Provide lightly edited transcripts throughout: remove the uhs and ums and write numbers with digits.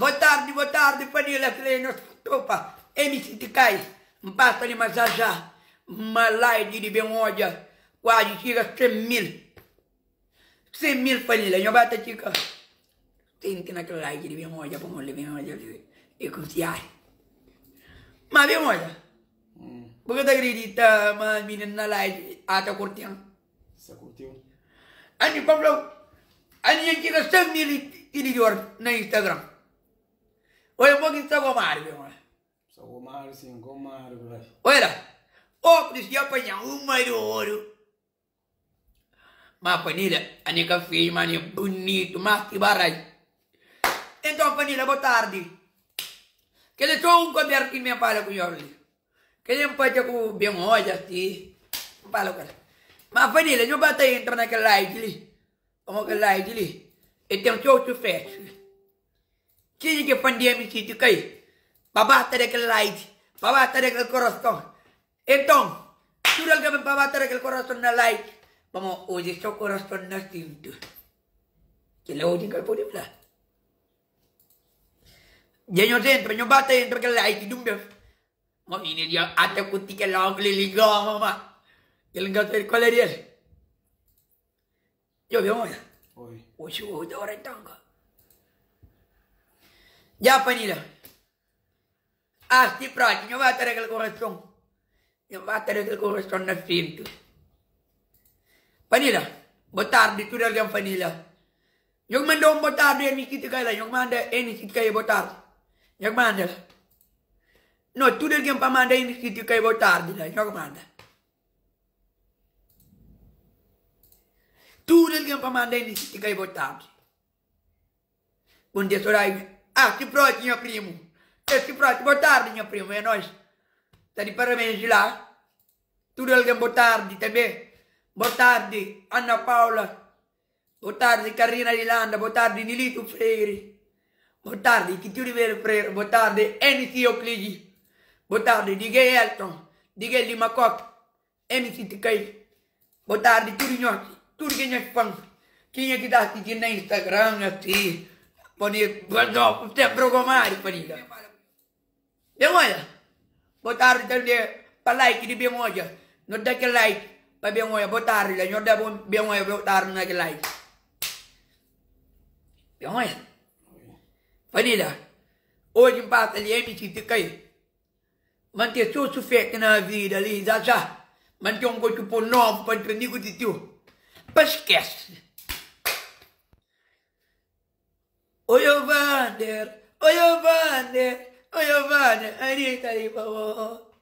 Boa tardi, boa tardi família Kle nos tropa MC Tikai N pasa li ma já já Ma like di ben odja Kuazi txiga 100 mil 100 mil família Nho ba ta txiga Tenti na kel like di ben odja Pamodi li ben odja li é krusial Ma ben odja Bu ka ta akredita ma mininu na like ata kurti-m Sa kurtiu? Ami pa flau, ami dja txiga 100 mil sigidor na Instagram. Oia mo ki sta gomadu be oia. Sta gomadu sim, gomadu brai. Oia la, óculos dja panha uma di oru. Ma Panila, ani ka feio, ma ani é bunitu, mas ki barai. Então Panila, bo tardi. Kel é só un konbersa ki mi fala ku nhor li. Kel N papia ku ben odja si N fala ku el. Ma família, nhu ba ta entra na kel live li, pamodi kel live li e ten txeu susésu. Kenha ki é fan di MC Tikai, pa ba ta da kel like, pa ba ta da kel korason. Enton, tudu algen ben pa ba ta da kel korason na like, pamodi oji é so korason na sintu. Kel-la oji N ka pode fla. Dja nhos entra, nhos ba ta entra kel like di un bes. Ma mininu dja ata kuti kel ókulu li goma ma el nka sabe kual é di el. Djobe odja. Oi. Oxi oja ora tanga. Dja panila. Asti prati, nho ba ta da kel korason. Nho ba ta da kel korason na fintu. Panila, bo tardi tudu algen panila. Nho ki manda un bo tardi N ki ti kai la, nho ki manda N ki ti kai bo tardi. Nho ki manda la. No, tudu algen pa manda N ki ti kai bo tardi la, nho ki manda. Tudu algen pa manda N ki ti kai bo tardi. Bom dia Soraima. Ah, si proti nha primo. É si proti. Boa tarde nha primo, é nós. Tá de parabéns lá. Tudo alguém boa tarde também. Boa tarde Ana Paula. Boa tarde Karina Irlanda. Boa tarde Nilito Freire. Boa tarde Titi Ribeiro Freire. Boa tarde MC Euclides. Boa tarde DJ Elton. DJ Lima Coque. MC Tikai. Boa tarde tudo nhos. Tudo que nhos fã. Kenha ki ta sisti na Instagram asi. Pode sempre gomadu família. Ben odja. Boa tarde tanbe pa like di ben odja. No da kel like pa ben odja. Boa tarde la. Nho da ben odja boa tarde na kel like. Ben odja. Família. Hoje N pasa li MC Tikai. Mante so sufete na vida li já já Mante un gotu po novu pa ntra niku titiu Pa skese Oi o Vander, oi o Vander, oi o Vander Anita li pa bo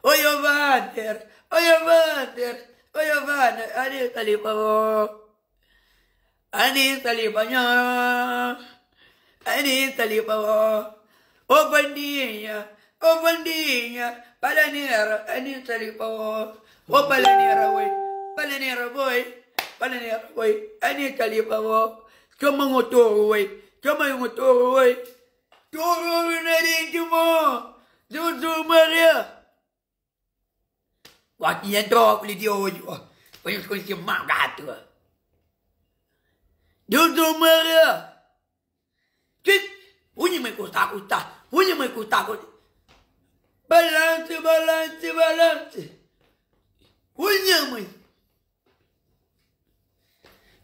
Oi o Vander, oi o Vander, oi o Vander Anita li pa bo Anita li pa nha Anita li pa bo Ô Vandinha, ô Vandinha Palanera, Anita li pa bo Ô palanera oi, palanera boi Palanera boi, Anita li pa bo Txoma un toru oi, txoma un toru oi Toru na denti mo Zuzu Maria Gosi nha tropa li di oji ó, pa nhos konxe má gatu ó. Deus do Maria. Txit, unha mai kusta kusta, unha mai kusta kusta. Balance, balance, balance. Unha mai.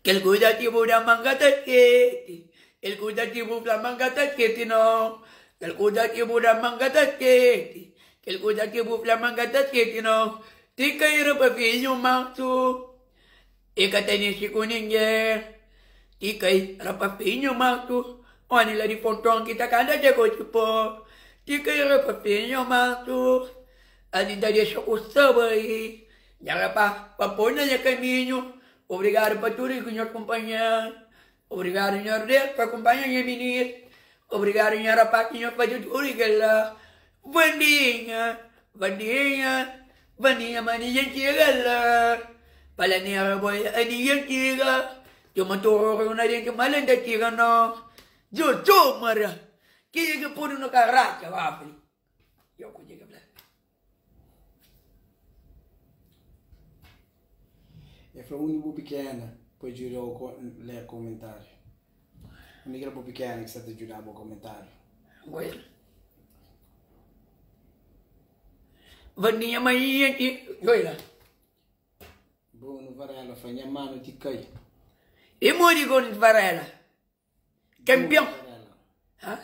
Kel kuza ki bu da ma N ka ta skese Kel kuza ki bu fla ma N ka ta skese no Kel kuza ki bu da ma N ka ta skese Kel kuza ki bu fla ma N ka ta skese no Ti kaira pa fidju mansu E ka ta mexe ku ningen Ti kaira pa fidju mansu Oni la di ponton ki ta kanta dja gosi po Ti kaira pa fidju mansu Ami N ta dexa ku sabai Nha rapá pa poi na nha kaminhu Obrigadu pa tudu ki nhos kunpanha Obrigadu nhor Deus pa kunpanha nha minis Obrigadu nha rapá ki nhos faze tudu kel-la Vandinha, Vandinha, Vandinha ma ningen txiga la Palanera boi a ningen txiga Txoma tororo na denti ma el ta txiga no Djo-djo Maria Kenha ki pode no ka ratxa bafli Yo ku dje ki fla. E fla undi bu pikena pa djuda-u lé komentáriu. Undi kel bu pikena ki sta ta djuda-bu komentáriu. Goel. Vandinha mainha ki Goela. Bruno Varela fla nha mano ti kai. E modi Bruno Varela? Campeão. Hã?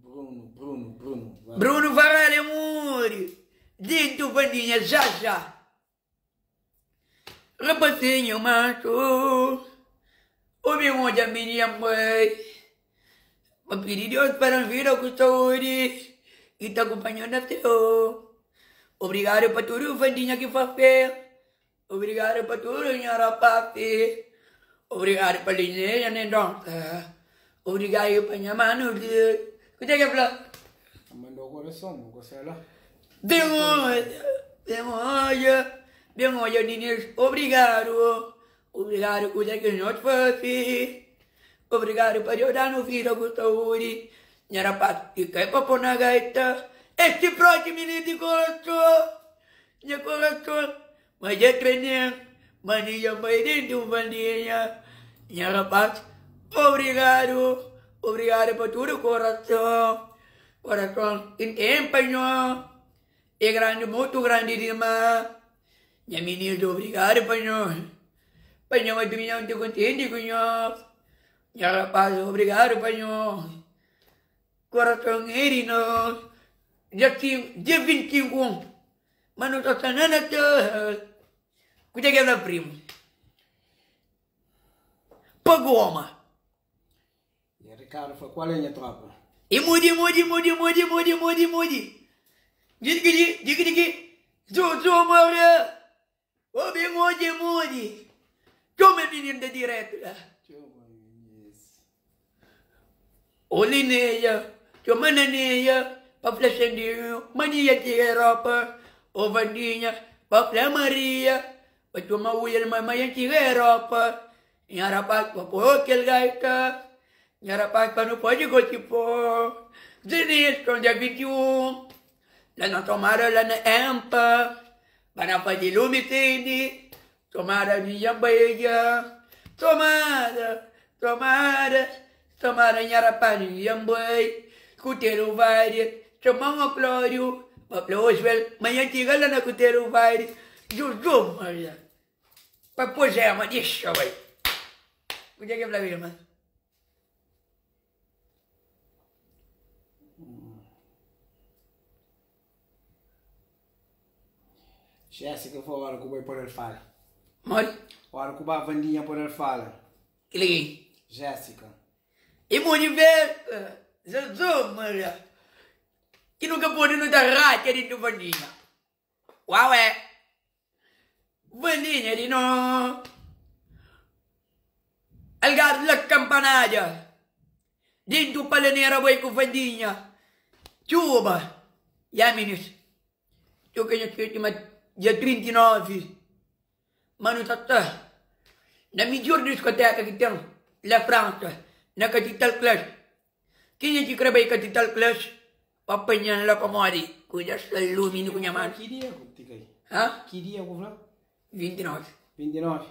Bruno, Bruno, Bruno. Varela. Bruno Varela é modi. Dentro Vandinha já já. Rapazinho manso, obi odja minha mãe. Pa pidi Deus pa da-m vida ku saúdi i ta kunpanha-m na séu. Obrigadu pa tudu fandinha ki fase, obrigadu pa tudu nha rapasi, obrigadu pa Lineia Mendonça, obrigadu pa nha manu di. Kuzê ki el fla? Mandou coração, bu gosta la. Ben odja, ben odja, ben odja minis, obrigadu, obrigadu kuza ki nhos fasi, obrigadu pa Deus danu vida ku saúdi, nha rapaz ki kai pa po na gaita, esti proxi minis di korason, nha korason, ma dja trenen, ma ni dja bai dentu un bandinha, nha rapaz, obrigadu, obrigadu pa tudu korason. Korason ki N ten pa nho é grandi, mutu grandi dimás. Nha mininu, obrigadu pa nho. Pa nha madrinha, N ta kontenti ku nho. Nha rapaz, obrigadu pa nho. Korason é di nos. Dia dia 25, ma nu ta sta na Natal. Kuzê ki el fla primu? Pa goma. E Ricardo fla, Qual é nha tropa? E modi, modi, modi, modi, modi, modi, modi. Digi, digi, digi, Zuzu morre. Obi modi, modi. Txoma mininu da diretu la. Ô Lineia, txoma Naneia pa fla Xandinhu ma Nia txiga Europa. Ô Vandinha pa fla Maria pa txoma Will ma Maia txiga Europa. Nha rapaz pa pô kel gaita Nha rapaz pa nu pode gosi pô Zenilton dia 21 La na tomada la na Empa Ba na faze lumi sende Tomada minha beija Tomada, tomada Tomada nha rapaz minha bai Kutelu Vale Txoma o Clódio Pa fla Oswel Ma nha txiga la na Kutelu Vale Juju Maria Pa pô gema, dixa bai. Kuzê ki el fla irma? Jéssica fla ora ku bai pode el fala. Modi? Ora ku ba Vandinha pode el fala. Kila ki? Jéssica. E modi vê Jesus Maria. Ki nu ka pode nu ta ratxa dentu Vandinha. Uau é Vandinha di no Algadu la kampanada Dentu palanera bai ku Vandinha Txuba Ya minis Txuka nha skese ma dia 39 Ma nu ta sta Na midjor diskoteka ki ten La Fransa Na kapital Clash Kenha ki kre bai kapital Clash Pa panha-m la pamodi kuza sta lumi ni ku nha manu. Ki dia ku ti kai? Ha? Ki dia ku fla? 29. 29.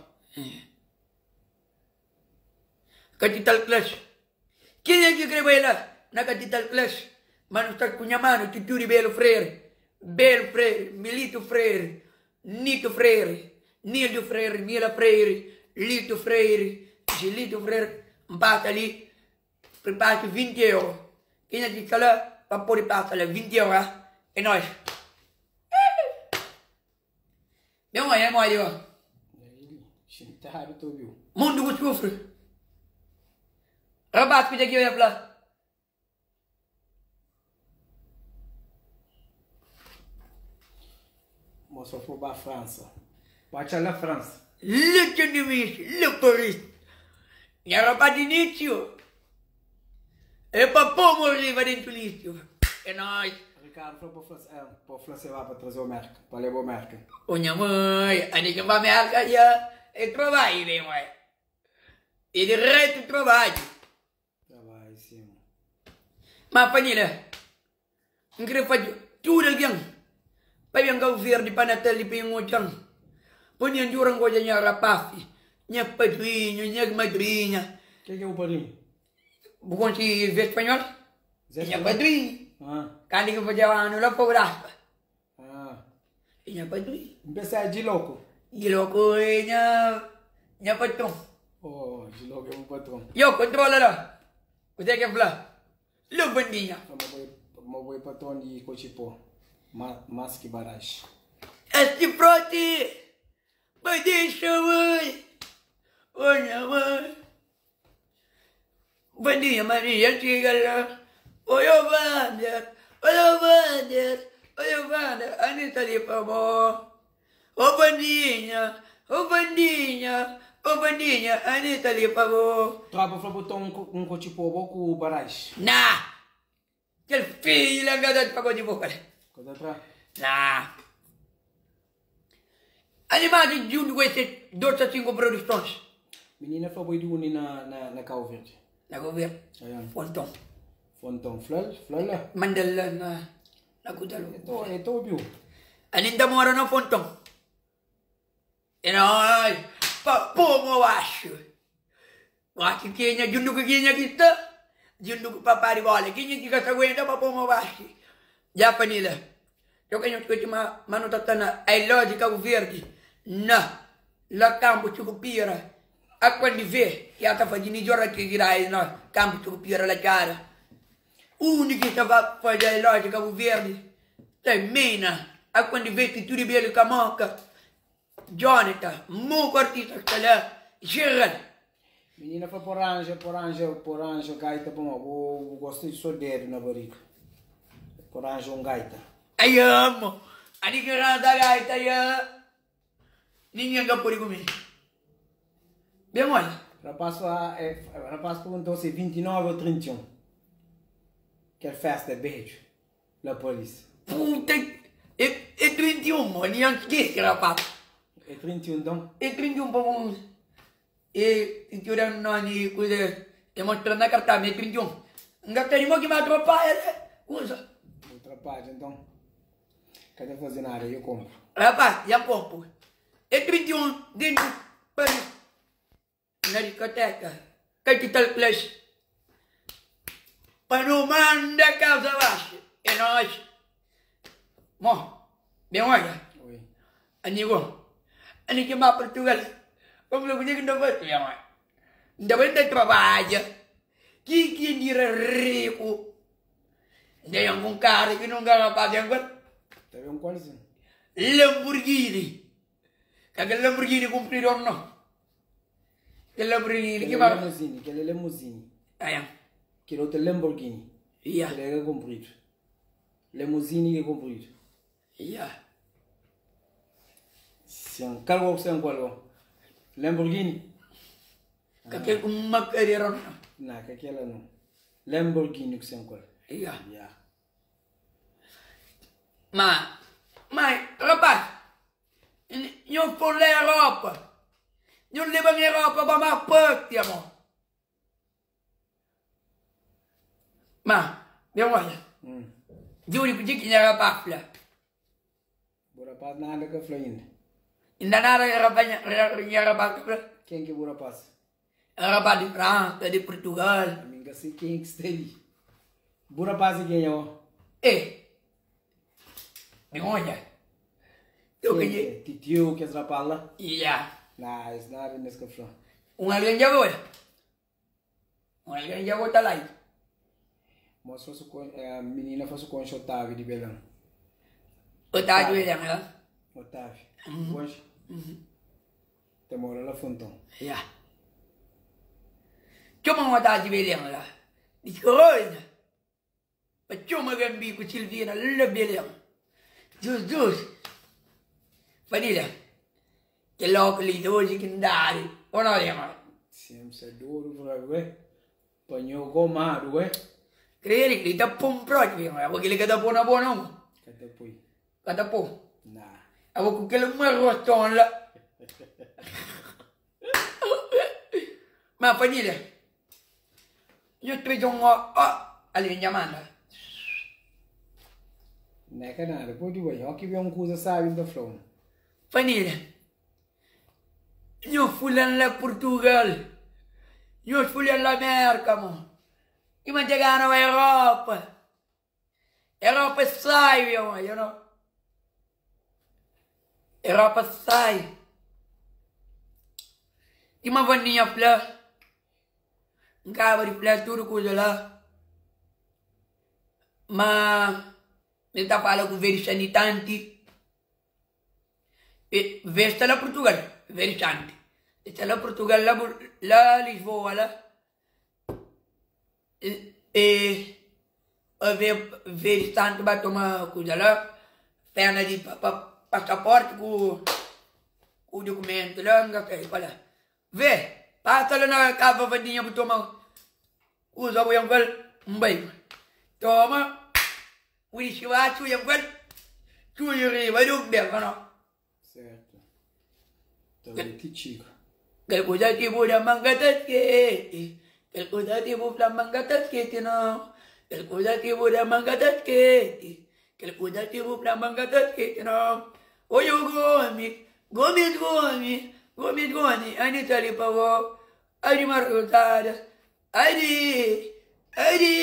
Kapital Clash. Kenha ki kre bai la na Kapital Clash? Ma nu sta ku nha manu Tuturi Belo Freire, Belo Freire, Milito Freire, Nito Freire, Nildo Freire, Mila Freire, Lito Freire, Gilito Freire, N pasa li Pripara 20 euro. Kenha ki sta la pa pode pasa la 20 euro ah é nós. Ben oi, é modi ó. Xintadu ta obiu. Mundu ku sufri. Rapaz kuzê ki eu ia fla? Moça foi ba França. Ba txa la França. Le Tchunimis, le Paris. Nha rapaz di início. É pa pô morriba dentu lixo. É nóis. Ricardo fla pa fla eh, pa fla se ba pa traze o Merca, pa leba o Merca. Ô nha mãe, ane ki ba Merca dja é trabadju bem ué. É direto trabadju. Trabalho sim. Ma família, N kre fla tudu algen pa ben Kau Verdi pa Natal di pa N odja-m. Pa N dura N odja nha rapasi, nha padrinhu, nha madrinha. Ken ki é bu padrinhu? Bu konxe Zé Spanhol? Zé Nha sta la? padrinhu. Ah. Kandu ki fazeba anu la Fogo d'Aspa. Ah. É nha padrinhu. N pensa é Djiloku. Djiloku é nha nha patron. Oh, Djiloku é bu patron. Yo, kontrola la. Kuzê ki el fla? Lubandinha. Fla ma bo é ma bo é patron di Kotxipó, ma más ki Baraxi. Es ti froti pa dexa bai, oh nha mãe. Bandinha Maria txiga la, oi oh Vander, oi oh Vander, oi oh Vander, Ani ta li pa bo. Oh Bandinha, oh Bandinha, oh Bandinha, Ani ta li pa bo. Tropa fla bu ta un kotxi po bo ku Barais. Na! Kel fidju la N ka ta tra kotxi po la. Ka ta tra? Na! Animadu djuntu ku ese 2 a 5 produsons. Minina fla bo é di undi na na na Cabo Verde? Na Cabo Verde? Ayan. Fontão. Fontão. Fla-l, fla-l la. Manda-l la na na Kutalu. E ta e ta obi-u. Ali N ta mora na Fontão. E nós pa pô-m oaxu. Gosi kenha djundu ku kenha ki sta djundu ku papá di bola kenha ki ka ta aguenta pa pô-m oaxu. Dja família dja ka nhos skese ma ma nu ta sta na I love Cabo Verde na la kampu Txukupira a kuandi vê ya ta faze midjor atividadi na kampu Txukupira la txada undi ki ta ba faze I love Cabo Verde ta mina a kuandi vê ki tudu belu kamoka Jonathan, muku artista ki sta la, geral. Minina fla po ranja, po ranja, po ranja gaita pa mo, bo bu gosta di so dedu na bariga. Po ranja un gaita. Ai amo, ani ki ranja gaita ya, ningen ka pode ku mi. Ben odja. Rapaz fla, eh, rapaz perguntou se é 29 ou 31. Kel festa é bedju. La Paris. Puta é é 31 mo ni an skese rapaz. É 31 nton? É 31 pa un e e tira noni kuze e mostra na cartão é 31. Nga ka di mo ki ma atrapalha le kuza. Bu atrapalha nton. Ka ta faze nada dja konpu. Rapaz dja konpu. É 31 dentu Paris. Na diskoteka Capital Clash Pa nu manda kaza baxu É nós Mo, ben odja Amigo, ami ki ba Portugal Pa fla kuzê ki N ta faze Ben odja N ta bai N ta trabadja Ki ki N bira riku N ta ben ku un karu ki nunka rapaz ben ku el Ta ben ku el sin Lamborghini Ka kel Lamborghini kunpridor no Kel Lamborghini ki Kel é limousine, kel é limousine. Aia. Kel otu é Lamborghini. Ia. Kel é ka kunpridu. Limousine ki é kunpridu. Ia. Sin, kal ku sen kual go? Lamborghini? Ka kel ku makadera no. Na, ka kela no. Lamborghini ku sen kual. Ia. Ia. Ma, ma, rapaz, Nho for la Europa, nho leba-m Europa pa má pâpia, mô. Má, ben odja, djobe kuzê ki nha rapaz fla. Bu rapaz nada ka fla inda. Inda nada nha rapaz ka fla. Ken ki é bu rapaz? Rapaz di Fransa, di Purtugal. Ami N ka sai ken ki sta li. Bu rapaz é kenha ó? E! Ben odja. Eu Ken ki é? Titiu, kes rapaz la? Ya. Nah, es nada inda es ka fla. Un algen dja bai odja. Un algen dja bota like. Mos fla su kon, minina fla su konxe Otávio di Belém. Otávio di Belém, ya. Otávio. Konxe? Ta mora la Fontão. Ya. Txoma un Otávio di Belém la. Di Corona. Pa txoma Gambi ku Silvina la Belém. Jizus. Família. Kel óki li oji ki N dadu. Ô no lembra? Sempre sa dodu fra ué. Panhou gomadu ué. Krê li ta pô-m própi, abo kel-li ka ta pô na bo nau. Ka ta poi. Ka ta pô. Nah. Abo ku kel maroton la. Ma família, nhu treza un ó, ó, ali nha manda. Não é ka nada, pode bai. Ó ki ben un kuza sabi N ta fla-u. Família, nhu fulan la Purtugal, nhu fulan la Merka, mo. I ma N gana bai Europa. Europa é sai, meu mãe, you know. Europa sai. I ma Vaninha fla, N kaba di fla tudu kuza la, ma mi ta fala ku Veri Sanitanti. E Veri sta la Purtugal, Veri Santi. E sta la Purtugal, la, la Lisboa la. E Veri Santi ba toma kuza la, pena di pasaporti ku ku dukumentu la, N ka sai pa la. Ve, pasa la na kava Vandinha bu toma kuza bu yangual, N bai. Toma, bu dixi baxu bu yangual, txuju riba di un bes, no. Certo. Ta bai ti txiga. Kel kuza ki bu da ma N ka ta skese Kel kuza ki bu fla ma N ka ta skese no Kel kuza ki bu da ma N ka ta skese Kel kuza ki bu fla ma N ka ta skese no Oio Gomes, Gomes Gomes, Gomes Gomes Ani ta li pa bo, ai di margosada Ai di, ai di,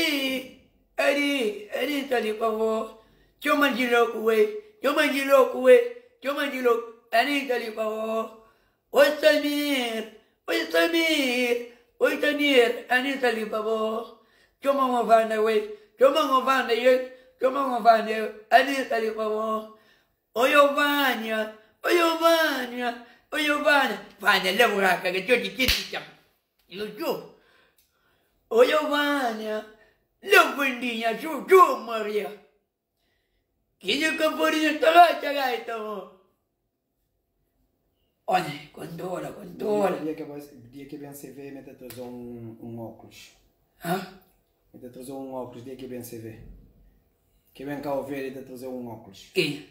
ai di, ai di ta li pa bo Txoma-m di loku ué, txoma-m di loku ué, txoma-m di loku Ani ta li pa bo Oi Samir, oi Samir, oi Samir Ani ta li pa bo Txoma-m Ovanda ué, txoma-m Ovanda ye, txoma-m Ovanda ye Ani ta li pa bo Oi Ovânia, oi Ovânia, oi Ovânia Vânia la buraka ka txeu di txeu txeu Juju Oi Ovânia, la Vandinha Juju Maria Kidja ka farinha ta ratxa gaita mo Olha, controla, controla. Dia que dia que vem CV, me ta trazer um, um óculos. Hã? Me ta trazer um óculos dia que vem CV. Que vem cá ouvir, ele ta trazer um óculos. Quem?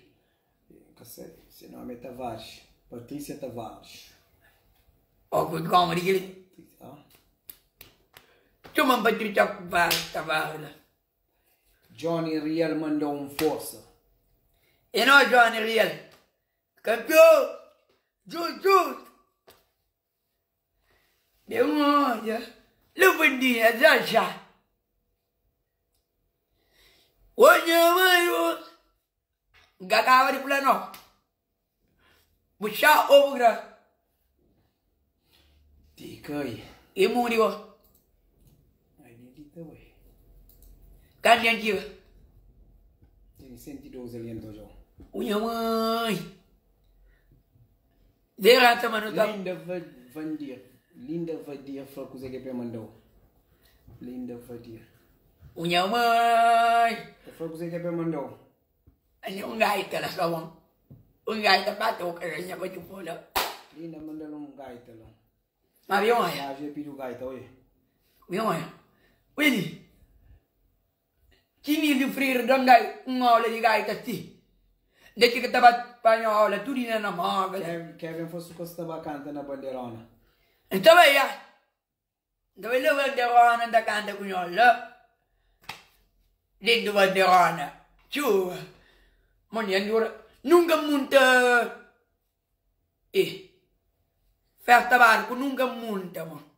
Ka sei, se nome é Tavares. Patrícia Tavares. Óculos de goma de aquele. Ah? Chama Patrícia Tavares. Johnny Riel mandou um força. E nós, Johnny Riel. Campeão! Juju! Deu olha. Levandinha, já já. Olha, mãe, Gagava de plano. Puxa ovo gra. Tika aí. E murió. Ai, nem dita, ué. Kandi antiga. Tem 112 ali então, João. Unha mãe. Derrata, mano. Tá... Linda Vandir. Linda Vadir foi a coisa que ele mandou. Linda Vadir. Unha mãe. Foi a coisa que ele mandou. Ali um gaita lá só um. Um gaita pra tocar, já vou te falar. Linda mandou um gaita lá. Mas viu, olha. Ah, já pediu gaita, oi. Viu, olha. Willy. Tinha de freire dando uma aula de gaita assim. Desde que estava para aula, tudo na móvel. Kevin, Kevin fosse o que estava cantando na bandeirona. Então vai já. Então ele bandeirona da canta com ela. Dentro bandeirona. Chuva. Mano, andura. Nunca monta. Eh. Festa barco, nunca monta, mano.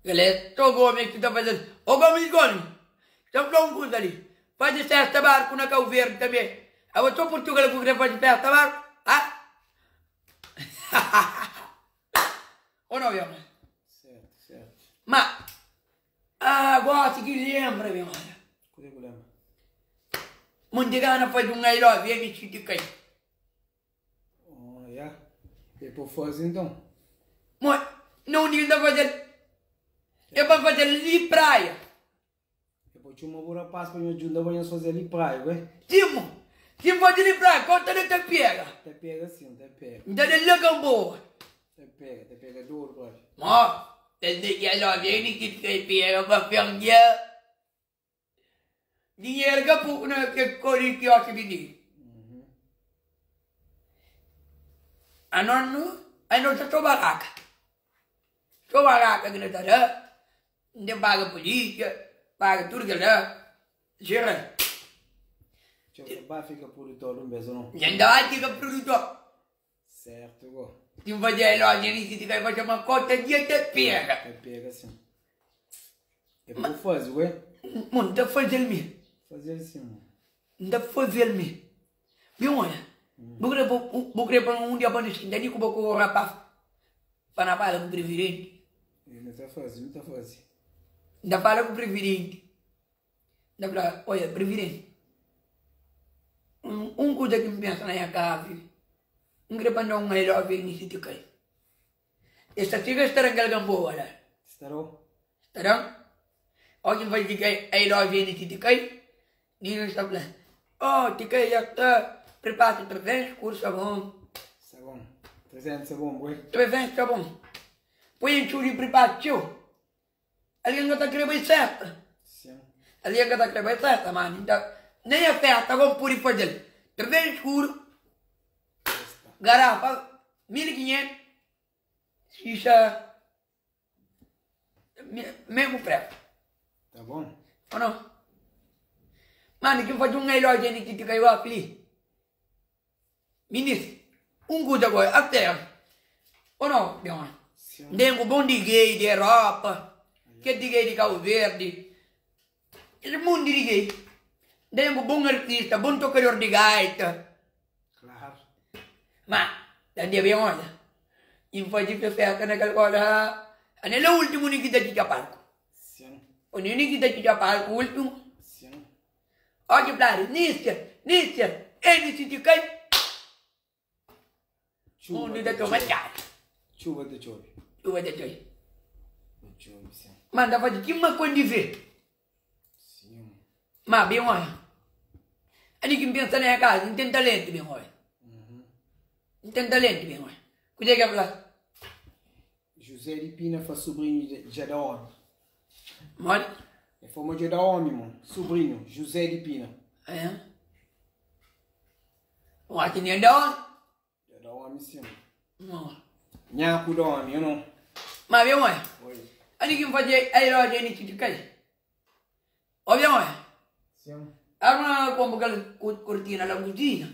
Galera, tô Gomes que tá fazendo. Ô Gomes, Gomes. Então dá um curso ali. Faz festa barco na Cabo Verde também. Eu sou Portugal que quer fazer festa barco. Ah? Ou não, meu? Certo, certo. Mas, agora que lembra, meu irmão. Qual é o problema? Mundigana faz um I love you, me critica. Oh, yeah. E por fazer então? Mas, não diga fazer. É para fazer ali praia. Eu vou te uma boa paz para me ajudar a fazer ali praia, ué? Timo, se fazer ali praia, conta de te pega. Te pega sim, te pega. Então ele gamboa. Te pega, te pega duro, ué. Mas, tem que I love you, me critica pega para perder. Dinheiro que pouco não que corre que eu te A nós, a nós só barraca. Só barraca que não está lá. Não paga polícia, paga tudo que lá. Gera. Deixa eu fica produtor um beijo, não? Ainda fica produtor. Certo, go. Se fazer loja, ele se vai fazer uma cota de até pega. Te pega, sim. É pa bu faze, ué? Mo, N ta faze-l mi. Faze-l sim, mo. N ta faze-l mi. Mi odja, bu kre pa, bu kre pa un dia pa nu xinta li ku bo ku rapaz pa na fala ku presidenti? Nu ta faze, nu ta faze. N ta fala ku presidenti. N ta fla, odja, presidenti, un kuza ki N pensa na nha kaza, N kre pa N da un I love you nisi ti kai. Es ta fika es ta da-m kel gamboa la. Starou. Ta da-m. Ó ki N fla ti kai, I love you nisi ti kai, Nina sta fla, Oh, ti kai dja sta pripara 300 kur sabon. Sabon. 300 sabon, boi. 300 sabon. Poi en txuri pripara txeu. Algen ka ta kre bai festa. Sim. Algen ka ta kre bai festa, ma mi ta nem a festa go pudi fazel. 300 kur, garafa 1500, xixa mesmu presu. Ta bon. Ou não? Mano, ki faze un elógio ni ki tika igual li. Minis, un kuza goi, até. Ou não, Leon? Dengo bom di gay di Europa, ke di gay di Cabo Verde. Kel mundu di gay. Dengo bom artista, bom tocador di gaita. Claro. Ma, dan dia bem olha. N faze fe festa na kel kola. Anel é ultimu ni ki ta txitxa palku. Sim. O ni ki ta txitxa palku ultimu. Sim. Ó ki fladu, Nísia, Nísia, N si ti kai. Mundu ta txoma txada. Txuba ta txobe. Txuba ta txobe. Ta txobe, sim. Ma N ta faze ki ma kondi ve. Sim. Ma ben oia. Ali ki N pensa na nha kaza, N ten talentu ben oia. N ten talentu ben oia. Kuzê ki el fla? José di Pina fla sobrinhu dja da omi. Modi? El fla ma dja da omi mo. Sobrinhu, José di Pina. É. O ati nem da omi. Dja da omi sim. Mo. Nhaku da omi, eu não. Ma bem oia. Oi. Ali ki N faze a loja ni titi kai. Ó bem oia. Sim. Arma kompu kel kurtina la kuzinha.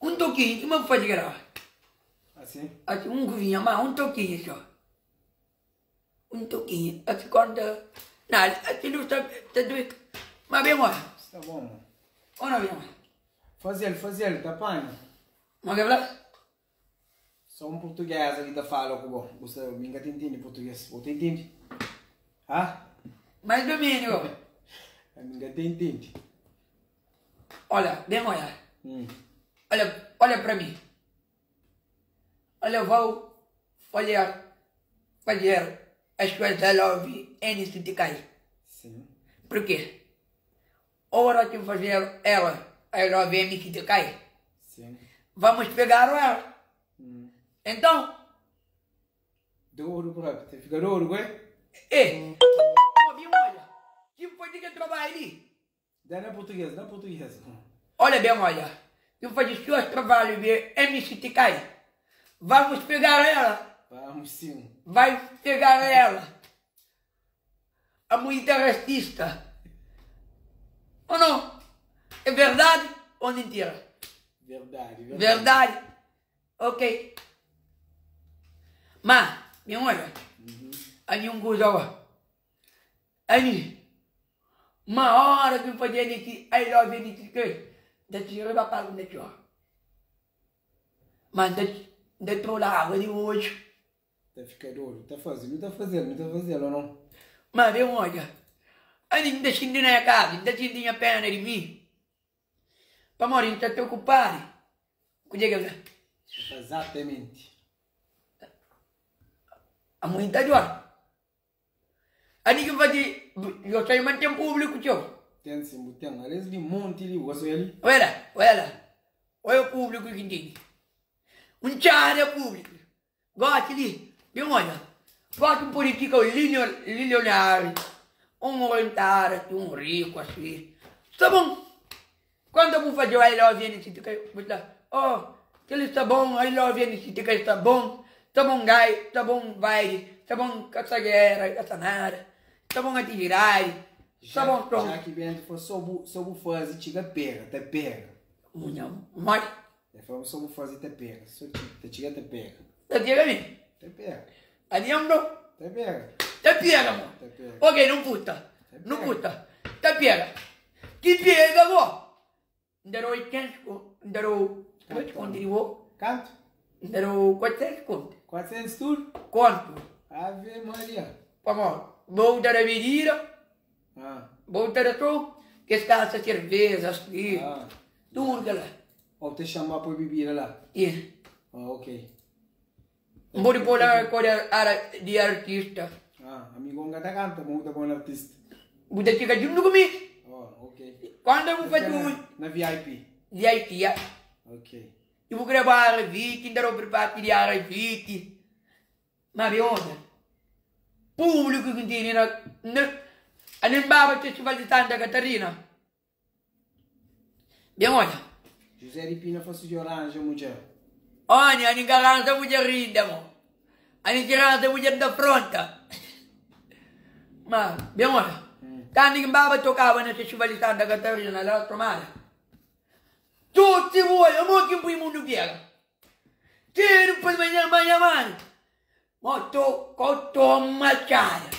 Un tokinhu, kima bu faze kel ora? Assim? Asi un kuzinha, ma un tokinhu so. Un tokinhu. Asi konta. Na, asi lus ta ta dui. Ma bem oia. Sta bom, mo. Ó na bem oia. Faze-l, faze-l, ta panha. Ma ke fla? Só un portuguesa ki ta fala ku bo. Bu sta, mi nka ta intende português. Bo ta intende? Ha? Mais ou menos. Mi nka ta intende. Olha, bem olha. Olha, olha para mim. Olha, vou fazer, fazer as coisas love N cai. Sim. Por quê? Hora que fazer ela, I love N cai. Sim. Vamos pegar ela. Então, Douro próprio. Você fica douro, ué? é. Bem, olha. Que foi que trabalho ali? Dá na portuguesa, na portuguesa. Olha bem, olha. Eu faço seus trabalhos de MCTK. Vamos pegar ela. Vamos sim. Vai pegar ela. A muita racista. Ou não? É verdade ou mentira? Verdade, verdade. Verdade. Ok. Mas, minha olha. Ali um coisa, ó. Ali. Uma hora que eu fazia nesse, I love you nesse que, da tira da pago na tchó. Mas da da trola água de hoje. Tá fica douro. Tá fazendo, tá fazendo, não tá fazendo, ou não? Mas bem, olha. Ali ainda sentindo na casa, ainda sentindo a pena de mim. Para morrer, não tá te ocupado. Cuida que Exatamente. A muita dor. Ali que fazer, eu saio manter público, tio. Tem sim, tem. Aliás, de monte ali, você ali. Olha, olha. Olha o público que tem. Um tchara público. Gosta de, bem olha. Gosta de um político milionário, um orientário, um rico assim. Tá bom. Quando eu vou fazer o I love you, vou falar, oh, que ele está bom, I love you, que está bom. Tá bom, gai, tá bom, vai, tá bom, caçagueira, caçanara, tá bom, atividade, tá bom, pronto. Já que Bento foi só bu, só bu fazer, chega pega, te pega. Unha, mas, Ele falou só bu fazer, te pega. Só te chega, te pega. tá chega mim. Te pega. Adiando, Te pega. te pega, mano. Te pega. Ok, não puta. Nu kuta. Ta pega. Ki pega go? N ta da 800 kontu. N ta da-u 8 kontu di bo. Kantu? N ta da-u 400 kontu. 400 tudu? Kontu. Ave Maria. Pamodi bo ta da bebida, Ah. bo ta da so kes kasa serveza, spi, Ah. tudu kel la. Ou te chama poi bebida la? Yeah. Ah, ok. N pode pô la kor ara di artista. Ah, amigo N ka ta kanta, ma bu ta pô na artista. Bu ta fika djuntu ku mi. Oh, ok. Kuandu bu faze un. Na VIP. VIP, ya. Ok. I bu kre ba Arviti, N ta da-u pripati di Arviti. Ma bi odja, públiku ki N tene na, na, ali N baba festival di Santa Catarina. Ben odja. José di Pina fla si djo ranja mudjer. Oni, ani ka ranja mudjer inda mo. Ani ki ranja mudjer da fronta. Ma, ben odja. Kandu ki N baba tokaba na festival di Santa Catarina la Tomada. Tudu bu odja mo ki N pui mundu pega. Txeru pa manha manha mani. Mo to ko toma txada.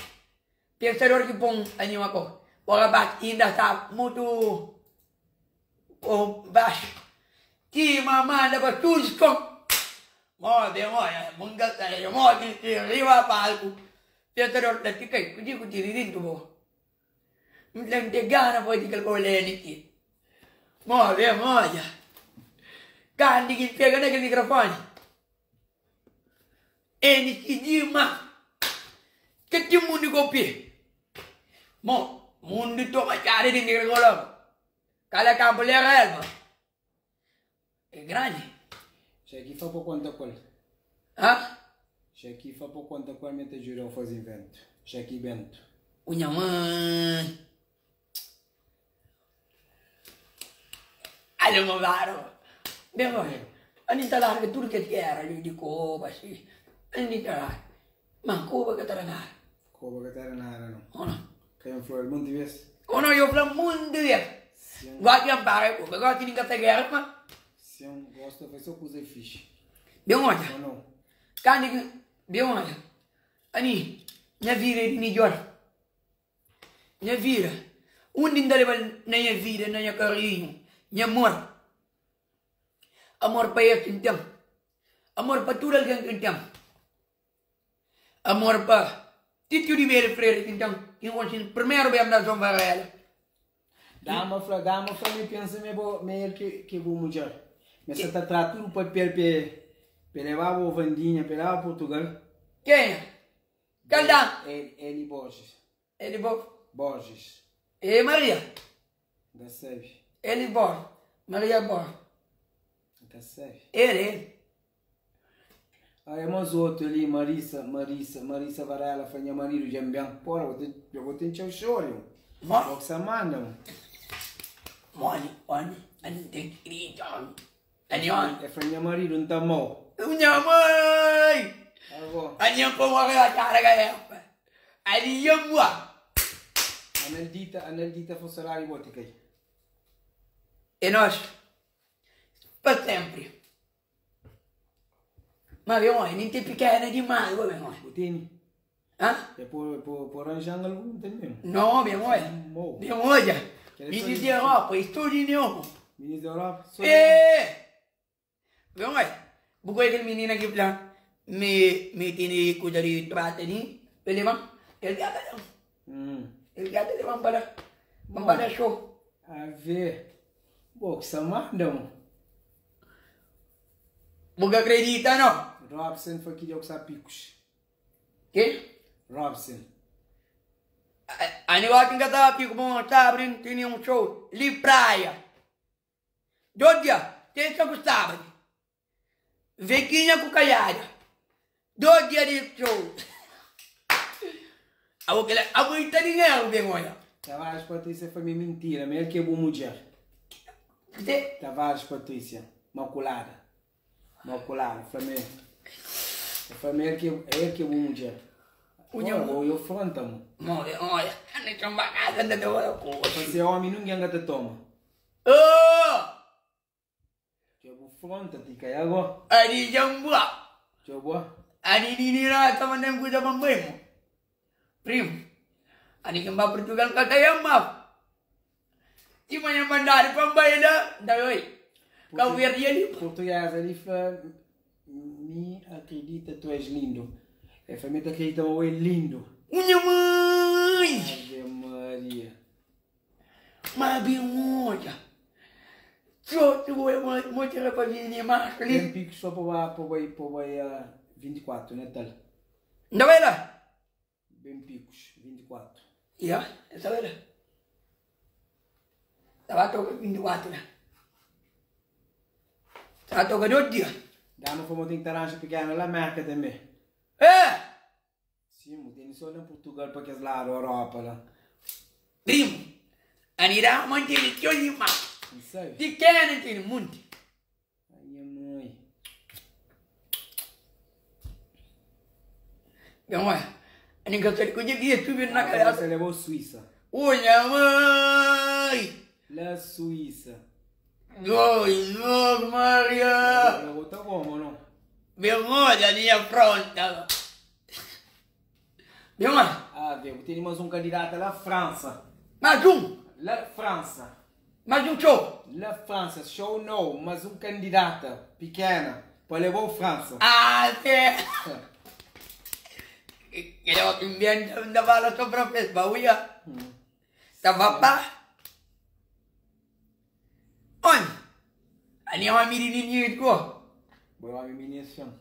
Pensador ki pon anima ko. O rapaz inda sta mutu baxu. Ti ma manda pa tudu skon. Mo ben oja mun ka sai mo ki si riba palku. Pensador fla ti kai kudi ku tiri dintu bo. N fla N ten gana fazi kel koleni ki. Mo ben oja. Kandi ki pega na kel mikrofoni. N sigi ma ka ten mundu ka obi. Mo, mundu toma txada di negra koloma. Kala kanpu lera elma. É grandi. Xaki fa pa konta ku el. Ha? Xaki fa pa konta ku el mi ta djudau fazi inventu. Xaki Bento. Ku nha mãe. Ale mo varo. Ben oi. Ani ta larga tudu kes ki era li di koba si. Ani ta larga. Ma koba ka ta da nada. Koba ka ta da nada no. O no? Ka N fla el monti bes. O no, yo fla monti bes. Gosi N para koba. Gosi nin ka ta gera ma. Si N gosta fai so kuza fixi. Ben odja. O no? Kandi ki ben odja. Ani nha vida é di midjor. Nha vida, undi N ta leba-l na nha vida, na nha karinhu, nha amor. Amor pa es ki N ten, amor pa tudu algen ki N ten, amor pa Titio di Beli Freire ki N ten, ki N konxe-l primeru bês na João Varela. Dama fla, dama fla mi pensa ma é bo, ma é el ki é bo mudjer. Ma sa ta tra tudu papel pa e leba bo Vandinha, pa e leba Portugal. Kenha? Kal dama? Eli Borges. Eli Bo. Borges. E Maria. N ka sabe. Eli Borges. Maria Borges. N ka sabe. El, el. Ai, mas otu ali, Marisa, Marisa, Marisa Varela fla nha maridu dja N ben. Pora, bo ten, dja bo ten txeu xori, mo. Mo. Bo ki sa manda, mo. Moni, oni, ani ten grita, omi. Ani omi. El fla nha maridu N ta amau. Nha mãe! Avó. Ani N pa morre na cara garefa. Ali nha mua. Analdita, Analdita fla sodadi bo ti kai. É nós pa sempre. Ma ben oi, nin ten pikena dimás bo ben oi. Bu teni? Hã? É po, po, po ranjan algun também. Não, ben oi. Mo. Ben odja. Minis di Europa, estudo nenhum. Minis di Europa? Só É! Ben oi. Bu koi kel minina ki fla mi mi tene kuza di trata di, el leba-m, el ka ta da-m. Hum. El ka ta leba-m pa la, pa N ba da show. Ave. Bo ki sa manda mo. Bu ka kredita no. Robson fla ki dja ku sa pikus. Ke? Robson. Ani gosi N ka ta piku pa N sabri N tene un show li praia. Dos dia, tersa ku sabadu. Vekinha ku Kaiada. Dos dia di show. Abo kila, abo i ta dinheru ben oja. Tavares Patrícia fla mi mintira, ma el ki é bu mudjer. Kuzê? Tavares Patrícia, makulada. Makulada, fla mi, el fla ma el ki é el ki é bu mudjer. Unha Ora, bo, eu fronta mo. Mo, oja, N ta ba kasa N ta da Fla se é omi nungen ka ta toma. Oh! Dja bu fronta ti kai ago. Ani dja N bua. Dja bua. Ani nini la ta manda-m kuza pa N bai mo. Primu. Ani ki N ba Purtugal N ka ta ama-bu. Ti manha mandadu pa N bai la, N ta oi, Kabu Verdi é li. Purtuguesa li fla, Mi akredita tu és lindo. El fla, Mi ta akredita ma bo é lindo. Nha mãe! Ave Maria. Ma ben odja. Txotu bo é monti rapazinhu di machu li. Ben piki so pa ba pa bai pa bai 24 Natal. N ta bai la. Ben pikus 24. Ya, N ta bai la. Ta ba toka 24 la. Ta ba toka 2 dia. Dama fla mo ten ki ta ranja pikena la Merka tanbe. Eh! Sim, bu tene so na Portugal pa kes ladu Europa la. Primo, ani da ma ntene txeu di ma. N sabe. Di kena ntene munti. Ai nha mãe. Nha mãe, ani ka sabe kudje ki e subi na kabesa. Você levou Suíça. Ô nha mãe. La Suíça. Dois, Maria. Levou tá bom, ou não? Ben odja li afronta. Ben odja. Ah, vê, bu tene mais um candidato lá França. Mais um. Lá França. Mais um show. Lá França, show não, mas um candidata pequena para levar o França. Ah, sim. Kel oki N ta fala so francês, ba uia. Ta va pa. Oi, ali é uma menininha de cor. Bo é uma menina assim.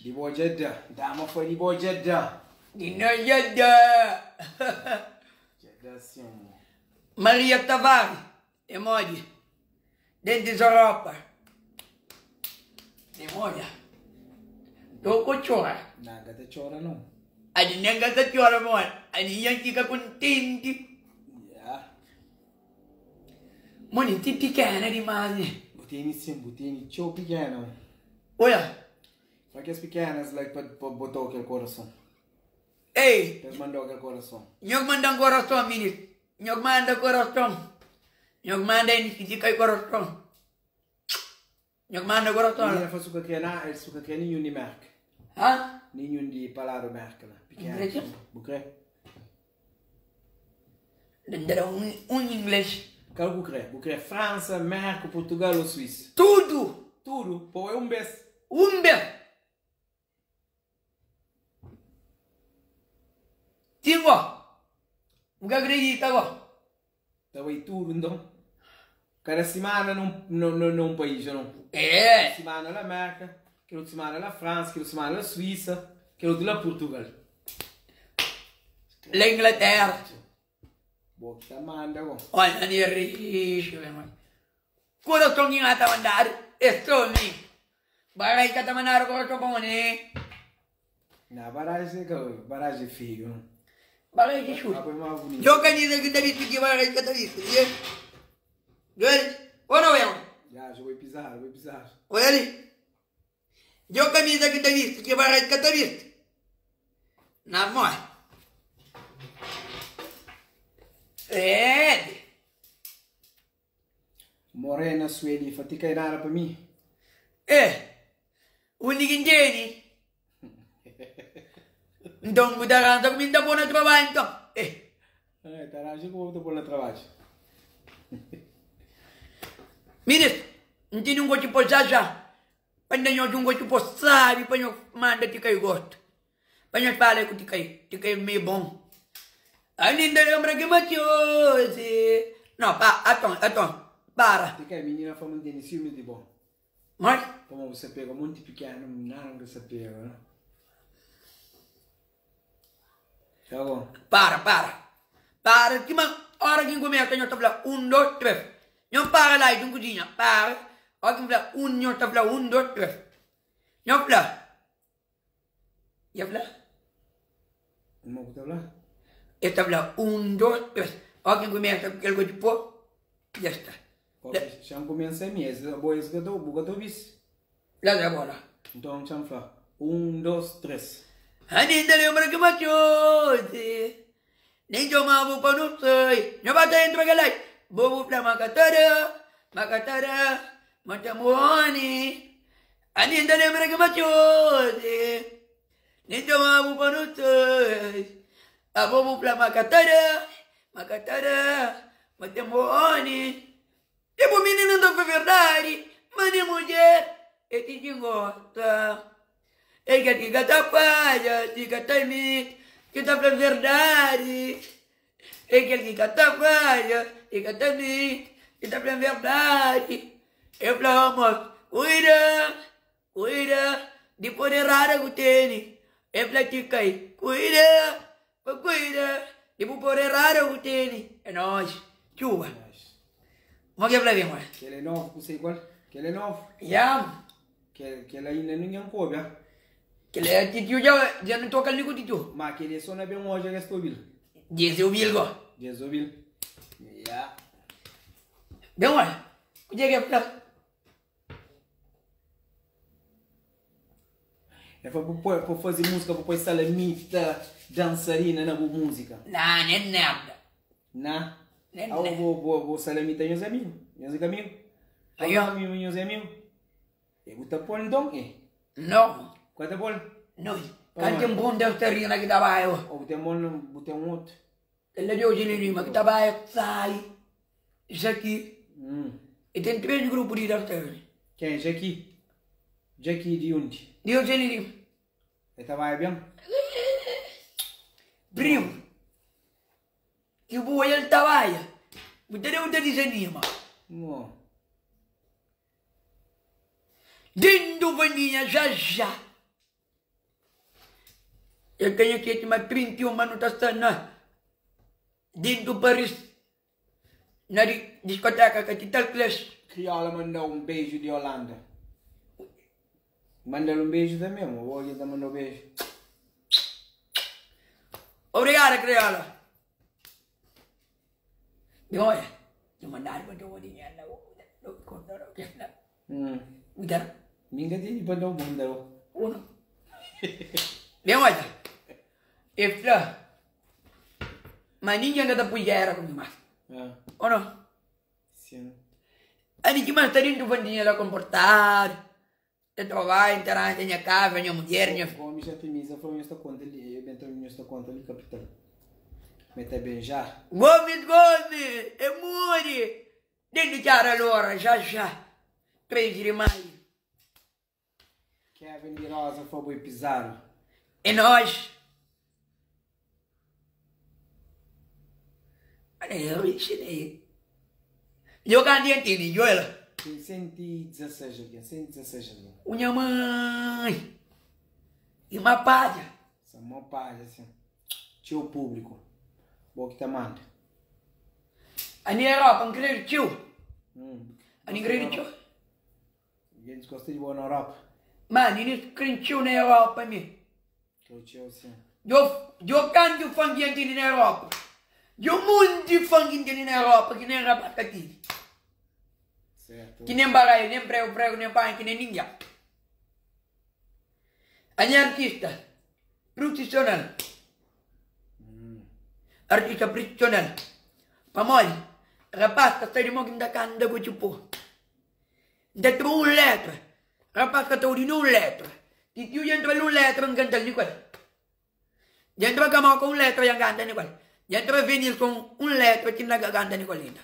Di bo Jeddah. Dama foi di bo Jeddah. Di na Jeddah. Jeddah sim. Maria Tavares, é modi. Dentro de Europa. É modi. Tô com chora. Não, ka ta chora não. Ali nem ka ta chora, mano. Ali ia fica contente. Yeah. Mano, tem pequena demais, né? Bu tene sim, bu tene txeu pequena. Olha. Só que as pequenas lá pa pa botou aquele coração. Ei! Eles mandou aquele coração. Nhos manda um coração, menino. Nhos manda coração. Nhos manda ele que fica aí coração. Nhos manda coração. Menina fala suka kre na, el suka kre nenhum de merca. Hã? Nenhum de palavra merca lá. Pequena. Bu kre? Dá um inglês. Kal bu kre? Bu kre França, Merca, Portugal ou Suíça? Tudo! Tudo? Pô, é um bes. Um bes! Tingo! Bu ka acredita go? Ta bai tudo então. Cada semana num, num, num país, ou não? É! Semana na América, kel outro semana na França, kel outro semana na Suíça, kel outro na Portugal. La Inglaterra. Bo ki ta manda go. Olha, ni rixu, meu irmão. Coração que ta mandar, é só mim. Barai ka ta mandar coração pa mone. Na baragem, baragem filho. Barai que chuta. Eu camisa que ta visto que barai ka ta visto. Olha, ou não é? Já, já vou pisar, vou pisar. Olha ali. Eu camisa que ta visto que barai ka ta visto. Na mão. É. Morena Sueli, fatica e nada para mim. É. O ninguém Então, vou dar anda comigo, tá bom no trabalho, então. É. É, tá lá, que vou pôr no trabalho. Ministro, não tem um gosto de já já. Quando eu um gosto de sabe, para eu manda te cair gosto. Para eu falar que te cair, te cair meio bom. Ainda lembra que Mateus. Não, pá, atom, atom, para. Te cai, menina, foi muito ciúme de bom. Mas? Como você pega muito pequeno, não você pega, né? Tá bom. Para, para. Para, que uma hora que começa, eu tô falando, 1, 2, 3. Não para lá, de cozinha, para. Hora que fala, 1, eu tô falando, 1, 2, 3. Não fala. Já fala? Não vou falar. Eu tô falando, 1, 2, 3. Hora que começa, aquele coisa de pôr, já está. Já começa a mim, esse é bom, esse que eu tô, visto. Lá da bola. Então, já fala. 1, 2, 3. Ainda lembra que matou, nem tomava para não sei. Não bate dentro daquela. Bobo pra macatara, macatara, matamone. Ainda lembra que matou, nem tomava para não sei. Abo bu fla ma ka ta da, ma ka ta da, ma ten bo oni. E bu mininu ta fla verdadi, ma nha mudjer é ti ki gosta. El ka ti ka ta fadja, ti ka ta miti, ki ta fla verdadi. É kel ki ka ta fadja, ki ka ta miti, ki ta fla verdadi. El fla amor, kuida. Kuida di pode errada ku tene. E fla ti kai. Kuida pa kuida di bu pode errada ku tene. É nóis. Txuba. Mo ke fla ben oi? Kel é novu ku sei kual? Kel é novu? Ya. Kel kel ainda ningen kobe ah. Kel é titio dja dja nu toka li ku titio. Ma kel é so na ben odja kes ta obil. Djes obil go. Djes obil. Ya. Ben oi. Kudje ke fla? É pa bu poi, pa faze música, pa poi salamita, dançarina na bu música. Nah, nem nada. Na? Nem Ah, nada. bo, bo, bo salamita nhos é amigo? Nhos é ka amigo? Aí, ó. Amigo, nhos é amigo? E bu ta pol nton? E. Não. Ka ta pol? Não. Ka ten bom dançarina ki ta bai, ó. Ou bu ten bon, bu ten otu? Kel la di oji li Lima ki ta bai Sali, Jaki. E ten 3 grupu di dançarina. Ken? Jaki? Jaki di undi? Di oji li Lima. E ta bai ben? Primo, ki bu oja el ta bai, bu ta da bu ta dizanima. Mo. Dentu Vandinha já já. El tenha ki ma 31 ma nu ta sta na dentu Paris na diskoteka Capital Clash. Kriola mandau um beijo di Holanda. Mandal um beijo também, o alguém ta mandau beijo. Obrigada, Kriola. Di olha, di mandadu pa dau dinheru la, Uidara. Mi ka tene pa dau manda bo. Uno. Ben odja. E fla ma ningen ka ta pui gera ku mi mas. O no? Sin. Ani ki mas ta dentu bandinha la konportadu, ta trabadja, ta ranja nha kaza, nha mudjer, nha. Gomi xa timisa fla nhos ta konta li, e ben ta nhos ta konta li kapital. Me ta benja. Gomis, Gomis, e muri. Denti txara lora já já 3 di maio. Kevin di Rosa fla boi pizadu. É nós. Olha eu ensinei. Jogando diante de Joel. Tem 116 alguém, 116 alguém. Unha mãe. E uma palha. Essa mó palha assim. Tio público. Bo que tá manda. Ani Europa, N krê txeu. Ani N krê txeu. Gentis gosta di bo na Europa. Ma ani krê txeu na Europa mi. Krê txeu sim. Djo, djo kantu fã ki N tene na Europa. Djo monti fã ki N tene na Europa ki nen rapaz ka tene. Certo. Ki nen baraia, nen pregu pregu, nen panha, ki nen ningen. Ani artista profissional. Artista profissional. Pamodi rapaz ka sabe mo ki N ta kanta ku txupô. N ta tra un letra, rapaz ka ta obi nen un letra. Ti tiu dja N tra-l un letra N kanta-l ni ku el. Dja N tra Kamoka un letra dja N kanta ni ku el. Dja N tra Venilson un letra ti N ka kanta ni ku el inda.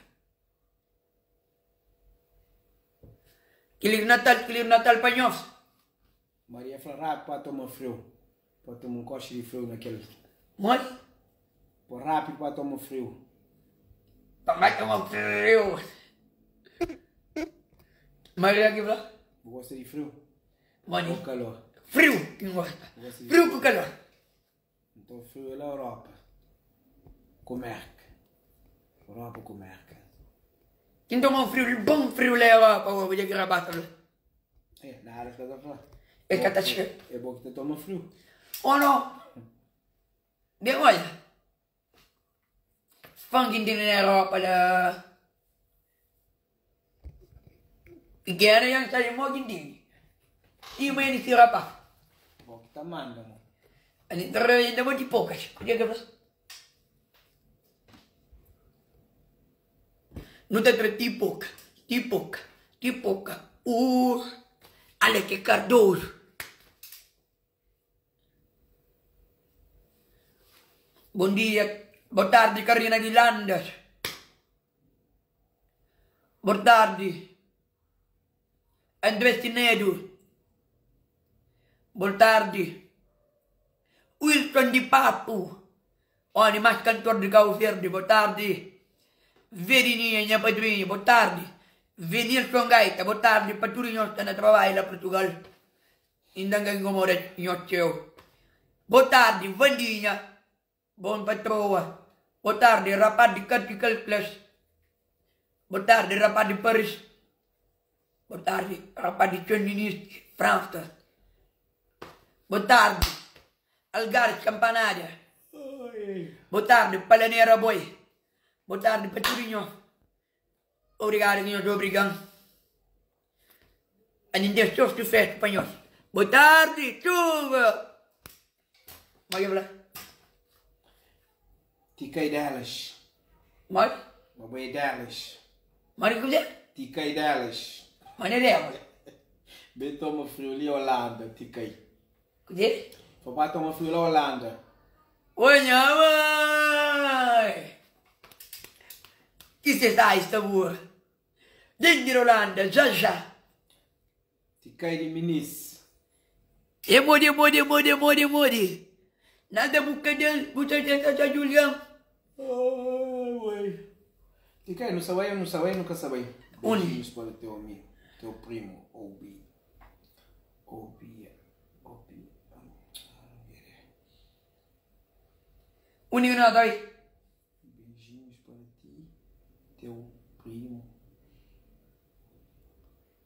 Kilis Natal, kilis Natal pa nhos. Maria fla Rabi pa toma friu, pa toma un koxi di friu na kel. Modi? Po rapidu pa toma friu. Pa ba toma friu. Maria ki fla. Bu gosta di friu? Modi? Ou kalor? Friu ki N gosta. Friu ku kalor. Nton friu é la Europa ku Merka. Europa ku Merka. Ki N toma un friu, bon friu la Europa, obi dja ki rapaz ta fla. É, nada ka ta fla. El ka ta txega. É bo ki ta toma friu. Oh no. Ben olha. Fã ki N tene na Europa la. Pikena dja N sabe mo ki N tene. Ti ma N si rapaz. Bo ki ta manda mo. N ta renda mo di pokas. Kudje ki fla? Nu ta tra ti poka, ti poka, ti poka. Uh, ale ki Cardoso. Bom dia, boa tarde Karina di Landas. Boa tarde André Sinedo. Boa tarde Wilson di Papu. Oni más kantor di Cabo Verde. Boa tarde Verininha, nha padrinha. Boa tarde Venilson Gaita. Boa tarde pa tudu nhos ki sta na trabadju la Portugal. Inda N ka inkomoda nhos txeu. Boa tarde Vandinha. Bom patroa. Boa tarde rapaz di Capital Place. Boa tarde rapaz di Paris. Boa tarde rapaz di Saint-Denis, França. Boa tarde Algares Campanada. Boa tarde Palanera Boi. Boa tarde pa tudu nhos. Obrigadu ki nhos obriga-m. Ani N dexa txeu susesu pa nhos. Boa tardi txuba. Modi ki fla? Ti kai delas. Modi? Ma bo é delas. Modi ki kuzê? Ti kai delas. Modi é delas? Ben toma frio li Holanda, ti kai. Kuzê? Fo ba toma frio la Holanda. Oi nha mãe! Ki se sai sta bua. Denti di Holanda já já. Ti kai di minis. E modi modi modi modi modi. Nada bu ka del bu ta ta ta Julian. Oi. Ti kai nu sa bai nu sa bai nu ka sa bai. Undi? Beijinhos para teu amigo, teu primo Obi. Obi, Obi. Undi ki nu ta bai? Beijinhos para ti, teu primo.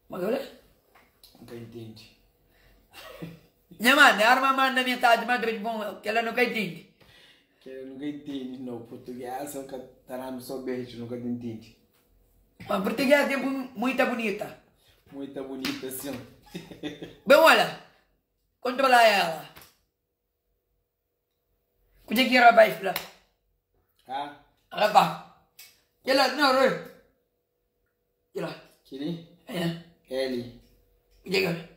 Mas olha. Nunca entende. Nha manda, arma manda mensagem mas três bom, que ela nunca entende. Que ela nunca entende, não. Português nunca tá só beijo, nunca entende. Mas português é muito bonita. Muito bonita, sim. Bem, olha, controla ela. Kuzê ki rapaz fla? Ha? Rapaz. Kela, não, Rui. Kela. Kili? É. Eli. Kuzê ki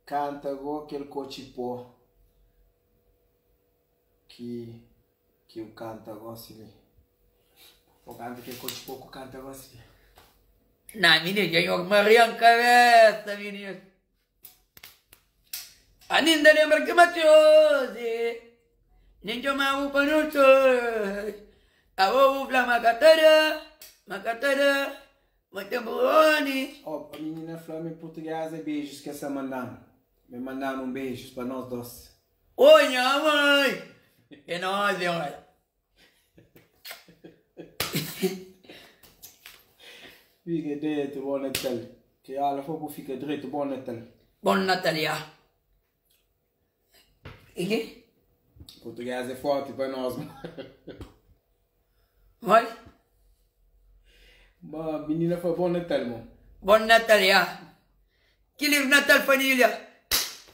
Kanta go kel kotxi pó ki ki u kanta gosi li. O kanta kel kotxi pó ku kanta gosi li. Não, menino, dja nho marian kabesa, menino. Aninda lembra ki Mateus nen txoma-bu pa nu sai. Abo bu fla ma ka ta da, ma ka ta da, ma ten bu oni. Oh, a menina fla ma é portuguesa é beijos que essa mandanu. Me mandanu um beijos pa nós dos. Oi, nha mãe! É nós, é olha. Fica direito, bom Natal. Que ela foi por fica direito, bom Natal. Bom Natal, já. E quê? Português é forte para nós. Vai? Mas menina foi bom Natal, mano. Bom Natal, já. Que lindo Natal, família.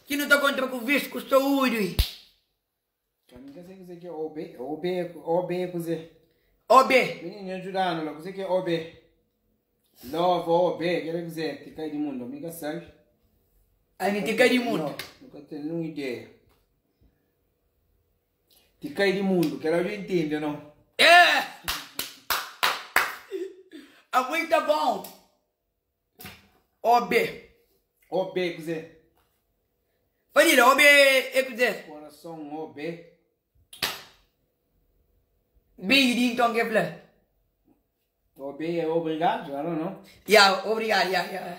Que não tá contra com visto, com saúde. Ka mi ka sei kuzê ki é OB. OB, OB é kuzê? OB. Mininu, djuda-nu la. Kuzê ki é OB? Love, OB, kel-la é kuzê? Ti kai di mundu. Mi ka sabe. Ami ti kai di mundu. No, nu ka ten nun ideia. Ti kai di mundu, kel-la dja intende, no? É! A muito bom. OB. OB é kuzê? Família, OB é kuzê? Coração OB. Beijo di então que fla. OB é obrigado? I don't know. Ya, obrigado, ya, ya.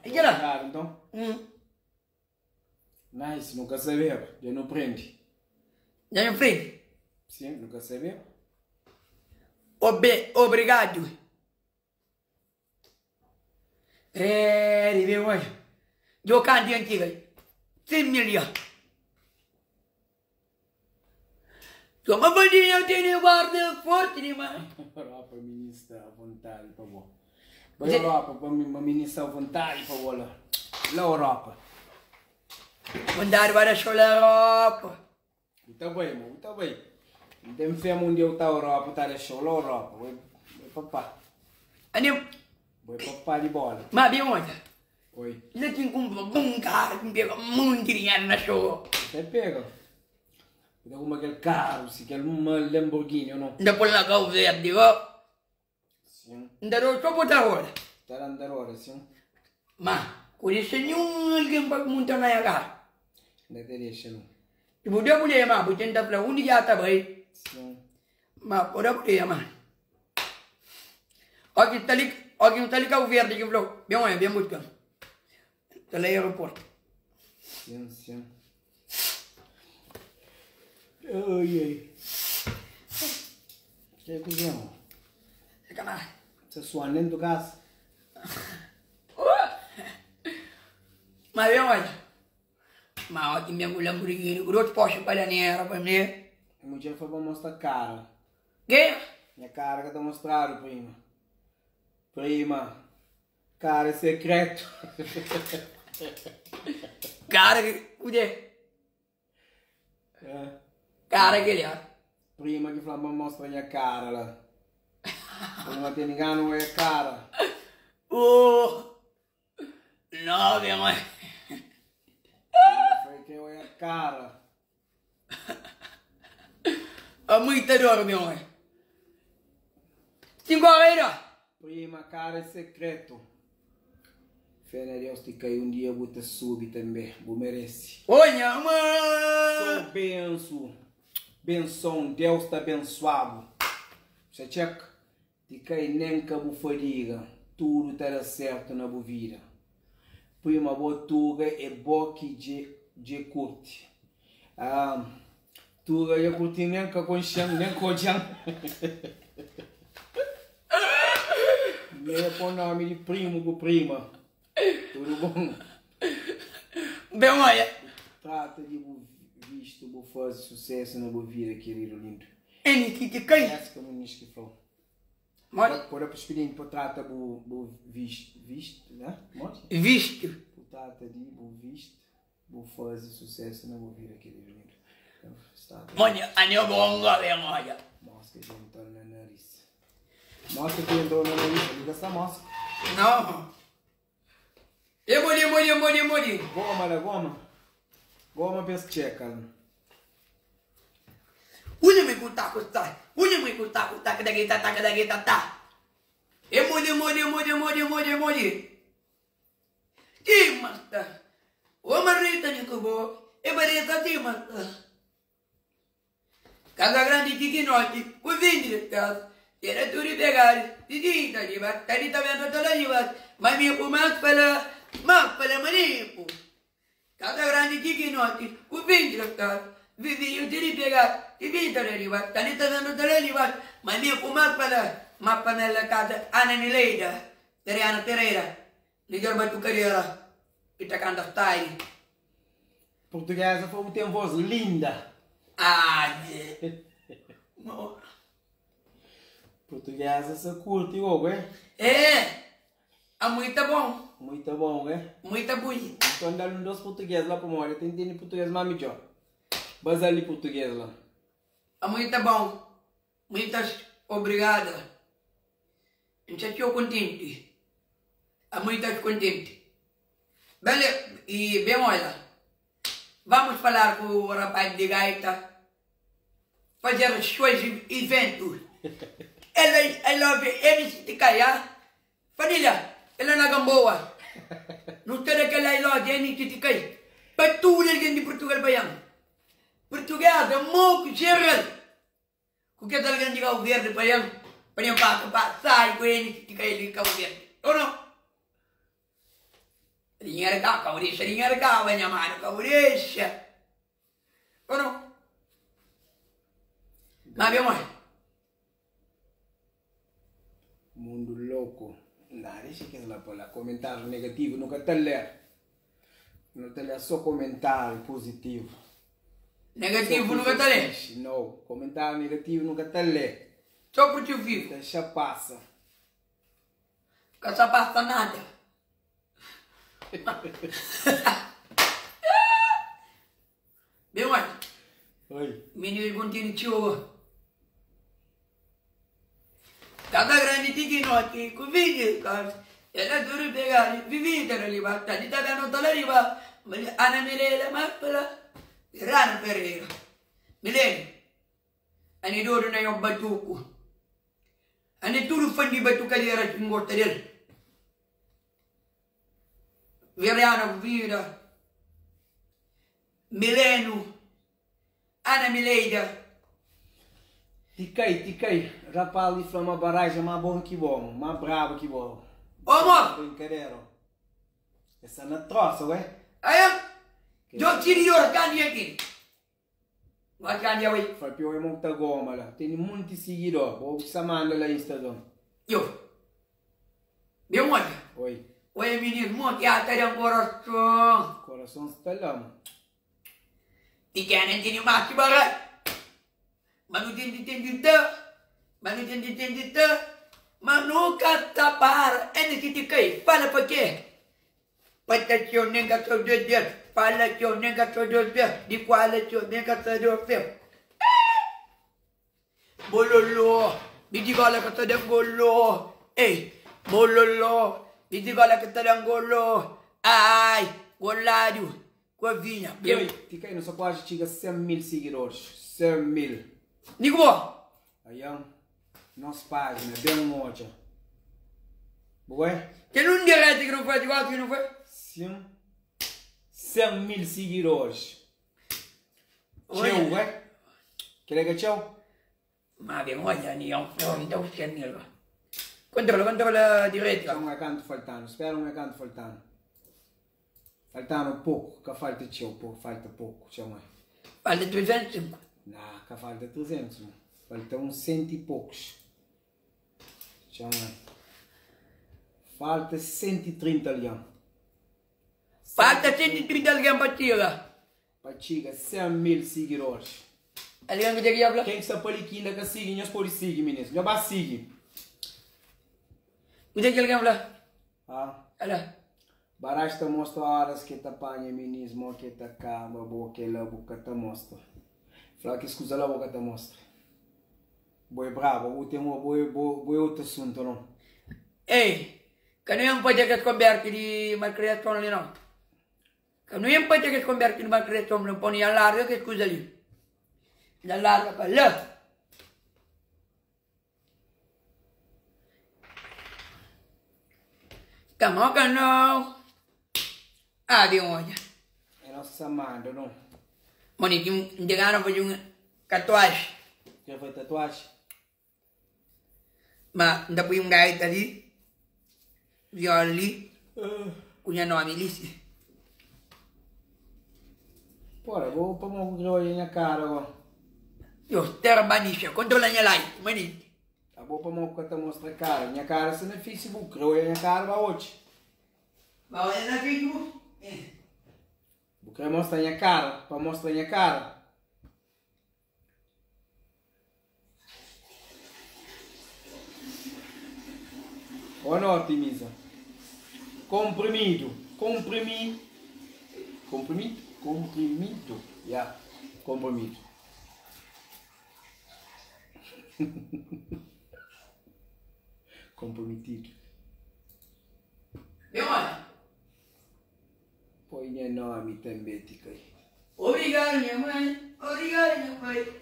E kela? Obrigado, então. Hum. Nice, nunca sabia. Já não prende. Já não prende? Sim, nunca sabia. OB, obrigado. Reri, bem hoje. Djo kanti antiga. 100 mil ya. Toma bandinha, eu tenho guarda forte demais. Europa, ministra, à vontade pa bo. Bai Europa, pa ministra à vontade pa bo la. La Europa. Vontade vai deixar la Europa. Bu ta bai, mo, bu ta bai. N ten fé ma un dia bu ta Europa, bu ta dexa-u la Europa. Bo é, bo é papá. Ani. Bo é papá di bola. Ma bi odja. Oi. La ki N kunpra un karu ki N pega monti dinheru na show. Bu ta pega. Bu ta kunpra kel karu si, kel uma Lamborghini ou no? N ta pô-l na Kau Verdi go. Sin. N ta da-u so bu ta roda. Ta da-m ta roda, sin. Ma, ku dexa ninhun algen pa munta na nha karu. N ka ta dexa no. Si bu da bu lema, bu tenta fla undi ki a ta bai. Sin. Ma, bu da bu lema. Oki sta li, oki N sta li Kau Verdi ki fla-u, ben oia, ben buska-m. Sta la aeroporto. Sim, sim. Ai, ai. Que cozinha? Fica lá. Você suando dentro do casa? Mas bem, olha. Mas ó, tinha mulher Lamborghini, com dois postes para nera para mim. A mulher foi para mostrar cara. Quem? Minha cara que tá mostrando, prima. Prima. Cara é secreto. Cara que kudê? É. Cara que ele é. Prima ki fla-m pa mostra nha cara la. Pa nu ka ten inganu oia cara. Oh! Não, minha mãe. Prima fla que oia cara. A mãe tá dor, minha mãe. Cinco horas. Prima, cara é secreto. Fé na Deus ti cai um dia bu ta subi tambe, bu merece. Oi, nha mãe. Só benço, benção, Deus ta abençoa-bu. Sa check, ti cai nem ka bu fadiga, tudo ta da certo na bu vida. Prima, bo tuga é bo ki dje dje curti. Ah, tuga dja curti nem ka konxen, nem ka odjan. Meia pô nome di primo ku prima. Tudo bom? Bem, olha. Trata di bu visto, bu faze sucesso na bu vida, querido lindo. N ki ti kai. Jessica Muniz ki flau. Modi? Pô da pa expediente pô trata bu bu visto, visto, né? Modi? Visto. Pô trata di bu visto, bu faze sucesso na bu vida, querido lindo. Modi, anel bongo bem, olha. Mosca que entrou na nariz. Mosca que entrou na nariz, liga essa mosca. Não. E modi, modi, modi, modi. Goma da goma. Goma pes checa. Unha me kuta kuta. Unha me kuta kuta kada kita ta kada kita ta. E modi, modi, modi, modi, modi, modi. Ti masta. O marita ni kubo. E marita ti masta. Casa Grande Tiquinote, o vinde de casa. Era tudo pegar, Didita de batalita vendo toda de bat, mas me mas para, mas para manipo. Casa Grande Tiquinote, o vinde de casa. Vivinho de pegar, Didita de batalita vendo toda de bat, mas me mas para, mas para na casa Ana Nileida, Teriana Pereira, Ligar Batucareira, Itacanda Style. Portuguesa foi tem voz linda. Ah, Portuguesa se curte igual, é? É, é muito bom. Muito bom, é? Muito bonito. Então dá um dos portugueses lá para mora, tem entende português mais melhor. Mas ali português lá. É muito bom. Muitas obrigada. Estou contente. É muito contente. Bem, e bem, olha. Vamos falar com o rapaz de gaita. Fazer os seus eventos. Ela, ela, MC de Caia. Família, ela na Gamboa. Não tem aquela loja MC de Caia. Para tudo alguém de Portugal, baiano. Português, é muito geral. O que é alguém de Cabo Verde, baiano? Para para sai com ele, de Caia de Cabo Verde. Ou não? Dinheiro cá, cauriça, dinheiro cá, venha mano, cauriça. Ou não? Mas, meu mãe. Mundo louco. Não, deixa que lá por lá. Comentário negativo, nunca te ler. Não te ler só comentário positivo. Negativo nunca te ler? Não, comentário negativo nunca te ler. Só porque eu vivo. Deixa passa. Nunca só passa nada. Bem, mãe. Oi. Menino continua tio. Casa Grande Tiquinote, com vídeo, ela duro pegar, vivida na liba, talita da nota la liba, Ana Mirela Mapala, Rana Pereira. Milene, Ane dodu na yon batuku. Ane tudu fan di batukadera ki N gosta del. Veriana ku vida, Milenu, Ana Mileida. Ti kai, ti kai, rapaz li fla ma baraja ma bon ki bo, ma brabu ki bo. Ô amor! Brinkadera. E sta na trosa, ué. Aia! Djo txiri di ora kandu nha tene. Ba kandu ya bai. Fla pior é mo ki ta goma la. Tene munti sigidor. Bo ki sa manda la Instagram. Yo. Ben odja. Oi. Oi minis mo ki ata dan korason. Korason sta la mo. Ti kena tene mas ki baral. Ma nu ten di ten di ta. Ma nu ten di ten di ta. Ma nu ka ta para. N si ti kai fala pa ke. Pa ta txeu nen ka ta djobe Fala txeu nen ka ta djobe Di kuala txeu nen ka ta djobe Bololó, bidigola ka ta da ngoló Ei, bololó, bidigola ka ta da ngoló Ai, goladu ku avinha Oi, ti kai nu sa kuazi txiga 100 mil sigidoris 100 mil Ni ku bo? Aian, nos pájina ben odja Bu oi? Kel un diretu ki nu faze gosi ki nu foi? Sin, 100 mil sigidoris Txeu, ué? Kel-la é ka txeu? Má ben odja, ni yon flor nta usia nel ba. Kontrola, kontrola diretu ba. Un é kantu faltanu, spera un é kantu faltanu. Faltanu poku, ka falta txeu, po, falta poku, txeu un é. Falta 305. Nah, ka falta 300, não. Falta uns cento e poucos. Txeu un é. Falta 130 algen. Falta 130 algen pa txiga. Pa txiga 100 mil sigidoris. Algen ki dja ki dja fla. Ken ki sta pa li ki inda ka sigi, nhos pode sigi minis. Nhos ba sigi. Kuzê ki algen fla? Ha? Ala. Baraj ta mostra oras ke ta panha minis mo ke ta kaba bo kela bu ka ta mostra. Fla kes kuza la bo ka ta mostra. Bo é brabo bo ten bo é bo é otu asuntu non. Ei, ka nu enpadja kes konberti di malkriason li nau. Ka nu enpadja kes konberti di malkriason li, pon ya larga kes kuza li. Ya larga pa la. Ka moka nau. Ah, ben odja. É nos ki sa manda non. Moni ki N ten gana faze un tatuaji. Kre faze tatuaji? Ma N ta pui un gaita li, viola li, ku nha nomi li si. Pora, bo pamodi ku kre odja nha kara go? Yo, tera banixa, kontrola nha like, manenti. Abo pamodi ku ka ta mostra kara? Nha kara sta na Facebook, kre odja nha kara ba otxi. Ba odja na Facebook? Bu kre mostra nha kara pa mostra nha kara? Ô noti misa. Komprimidu, komprimi, komprimidu, komprimidu, ya, komprimidu. Kompromitidu. Meu mano. Poi nha nomi tanbe ti kai. Obrigado nha mãe, obrigado nha pai.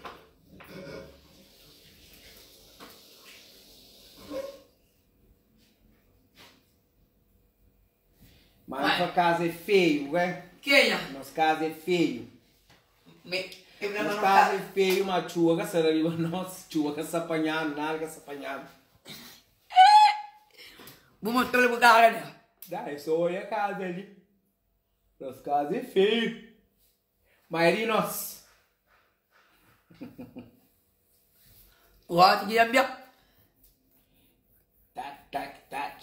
Mas nossa casa é feio, ué? Kenha? Nos casa é feio. Me, eu Nos casa é feio, mas txuba ka sa da riba nos, txuba ka sa panhanu, nada ka sa panhanu. Bu mostra-l bu kara ne? Da, é só oia casa ali. Nos casa é feio. Mas é di nos. Gosi ki dja-m bia. Tak, tak, tak.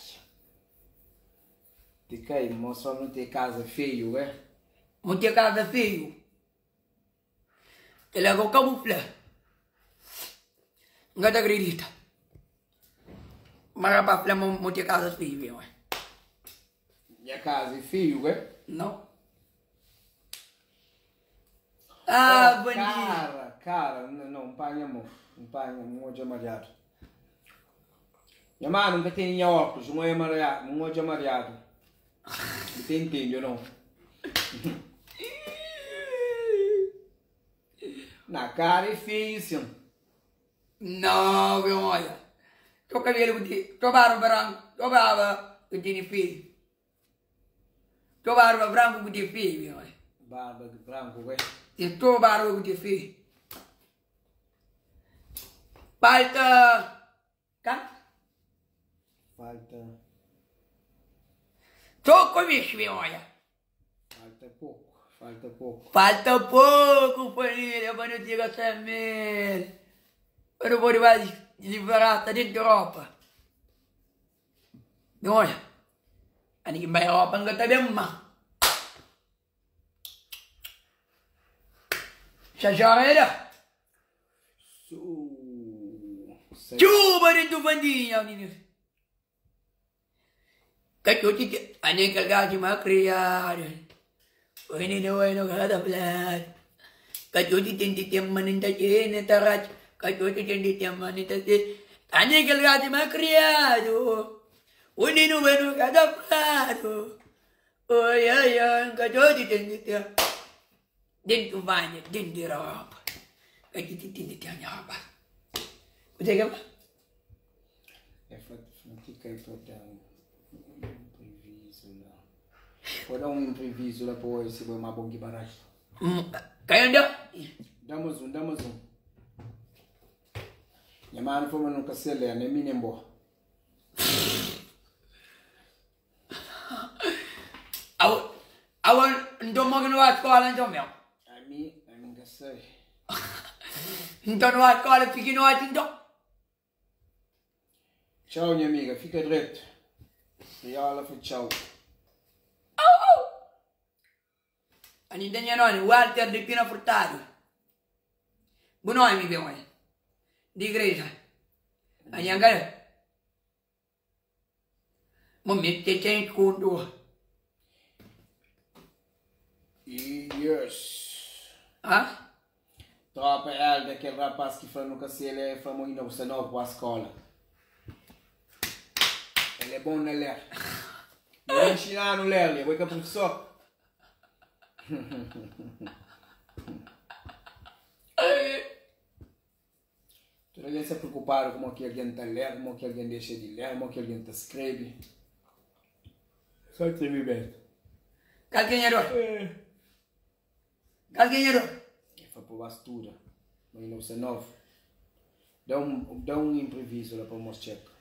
Ti kai, mostra nu te casa feio, ué? Nu te casa feio. Kel-la ka bu fla. N ka ta kridita. Ma rapaz fla ma mu ten kaza feiu ué. Nha kaza é feiu ué? Nau. Ah, bandidu. Kara, kara, nau, N panha mo, N panha, N odja mariadu. Nha manu, N ka tene nha óklus, N odja mariadu, N odja mariadu. Bu ta intende o nau? Na kara é feiu sim. Nau, ben odja. Txeu kabelu ku ti, txeu barba branku, txeu barba ku tene feiu. Txeu barba branku ku ti feiu, ben odja. Barba branku ku é? Ten txeu barba ku ti feiu. Falta kantu? Falta. Txeu komexi, ben odja. Falta poku, falta poku. Falta poku família pa nu txiga 100 mil. Pa nu pode bai liberata dentu Europa. Nhô odja, ani ki N bai Europa N ka ta ben má. Xa xora é da. Txuba dentu bandinha, mininus. Katxoti ki ane kel gaji ma kriadu Oi nene oi no ka ta fladu Katxoti ten ti ten ma nin ta txene ta ratxa Katxoti ten ti ten ma nin ta txene Ane kel gaji ma kriadu Oi nene oi no ka ta fladu Oi ai ai katxoti ten ti ten Dentu banha dentu di ropa Katxoti ten ti ten nha ropa Kuzê ke fla? É fla ma ti kai pa da un imprevisu la. Pa da un imprevisu la pa oja si bo é ma bon ki baraji. Kai anda? Da mas un, da mas un. Nha manu fla ma nu ka se lé, nen mi nen bo. Awo, awo nton mo ki nu ba skola nton meu? Ami, ami n ka sabe. Nton nu ba skola pikinoti nton? Txau nha amiga, fika dretu. Kriola fla txau. Au au! Ani nten nha nomi, Walter de Pina Furtado. Bu nomi ben oi? Di igreja. Ani anka Mo mete ten kundu. Yes. Ha? Tropa Elda, kel rapaz ki fla nu ka se ler, el fla mo inda bu sta novu pa skola. El é bom na ler. Bu ben inxinanu ler li, bo é ka profesor? Tudu algen sta preokupadu ku mo ki algen ta ler, mo ki algen dexa di ler, mo ki algen ta skrebe. Só treme Beto. Kal ki é nha dor? Kal ki é nha dor? El fla pa ba studa, ma inda bu sta novu. Da un, da un imprevisu la pa mos txeka.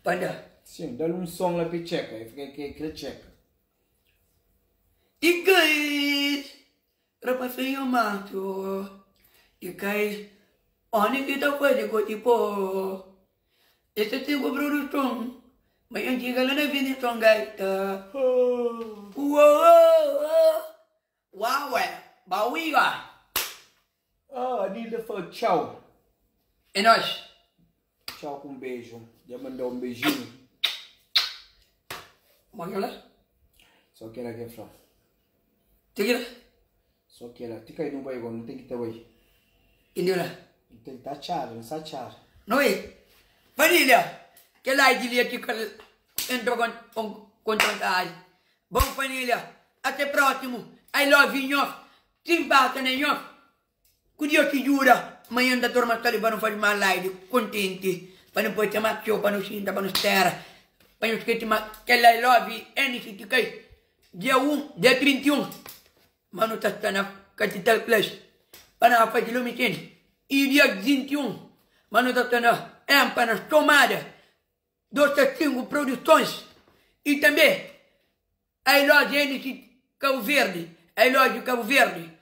Pa da? Sin, da-l un son la pa el txeka, el fla ke el kre txeka. I kai Rapasinhu matxu i kai Oni ki ta faze ku ti po E ta sigu produson Ma nha txiga la na Vinison gaita Uou Uau Bauiga Ah, Nilda fla txau. É nóis. Txau ku un beju. Dja mandau un beijinhu. Mó ki fla? Só kela ke fla. Ti kila? Só kela. Ti kai nu bai go, nu ten ki ta bai. Entendeu la? Nu ten ki ta atxadu, nu sa atxadu. Nu bai. Família, kel like li é ki ka entra kontra Bom família, até próximo. I love you nhos. Sin pasa na nhos. Ku Deus ki djuda, manhan N ta torna sta li pa nu faze más live kontenti, pa nu pode txoma txeu, pa nu xinta, pa nu spera, pa nu skese ma kel I love N si ti kai dia 1, dia 31, ma nu ta sta na Capital Place pa na faze lumiceni i dia 21 ma nu ta sta na Empa na Somada 2 ta 5 produsons i tanbe I love N si Cabo Verde, I love Cabo Verde.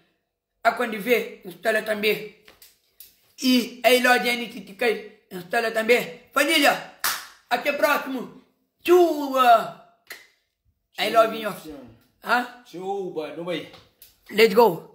A Quando vê, N sta la tanbê. I a Elódia N ti ti kai, N sta la tanbê. Família, até próximu. Txuba! I love nhos. Txuba, nu bai. Let's go.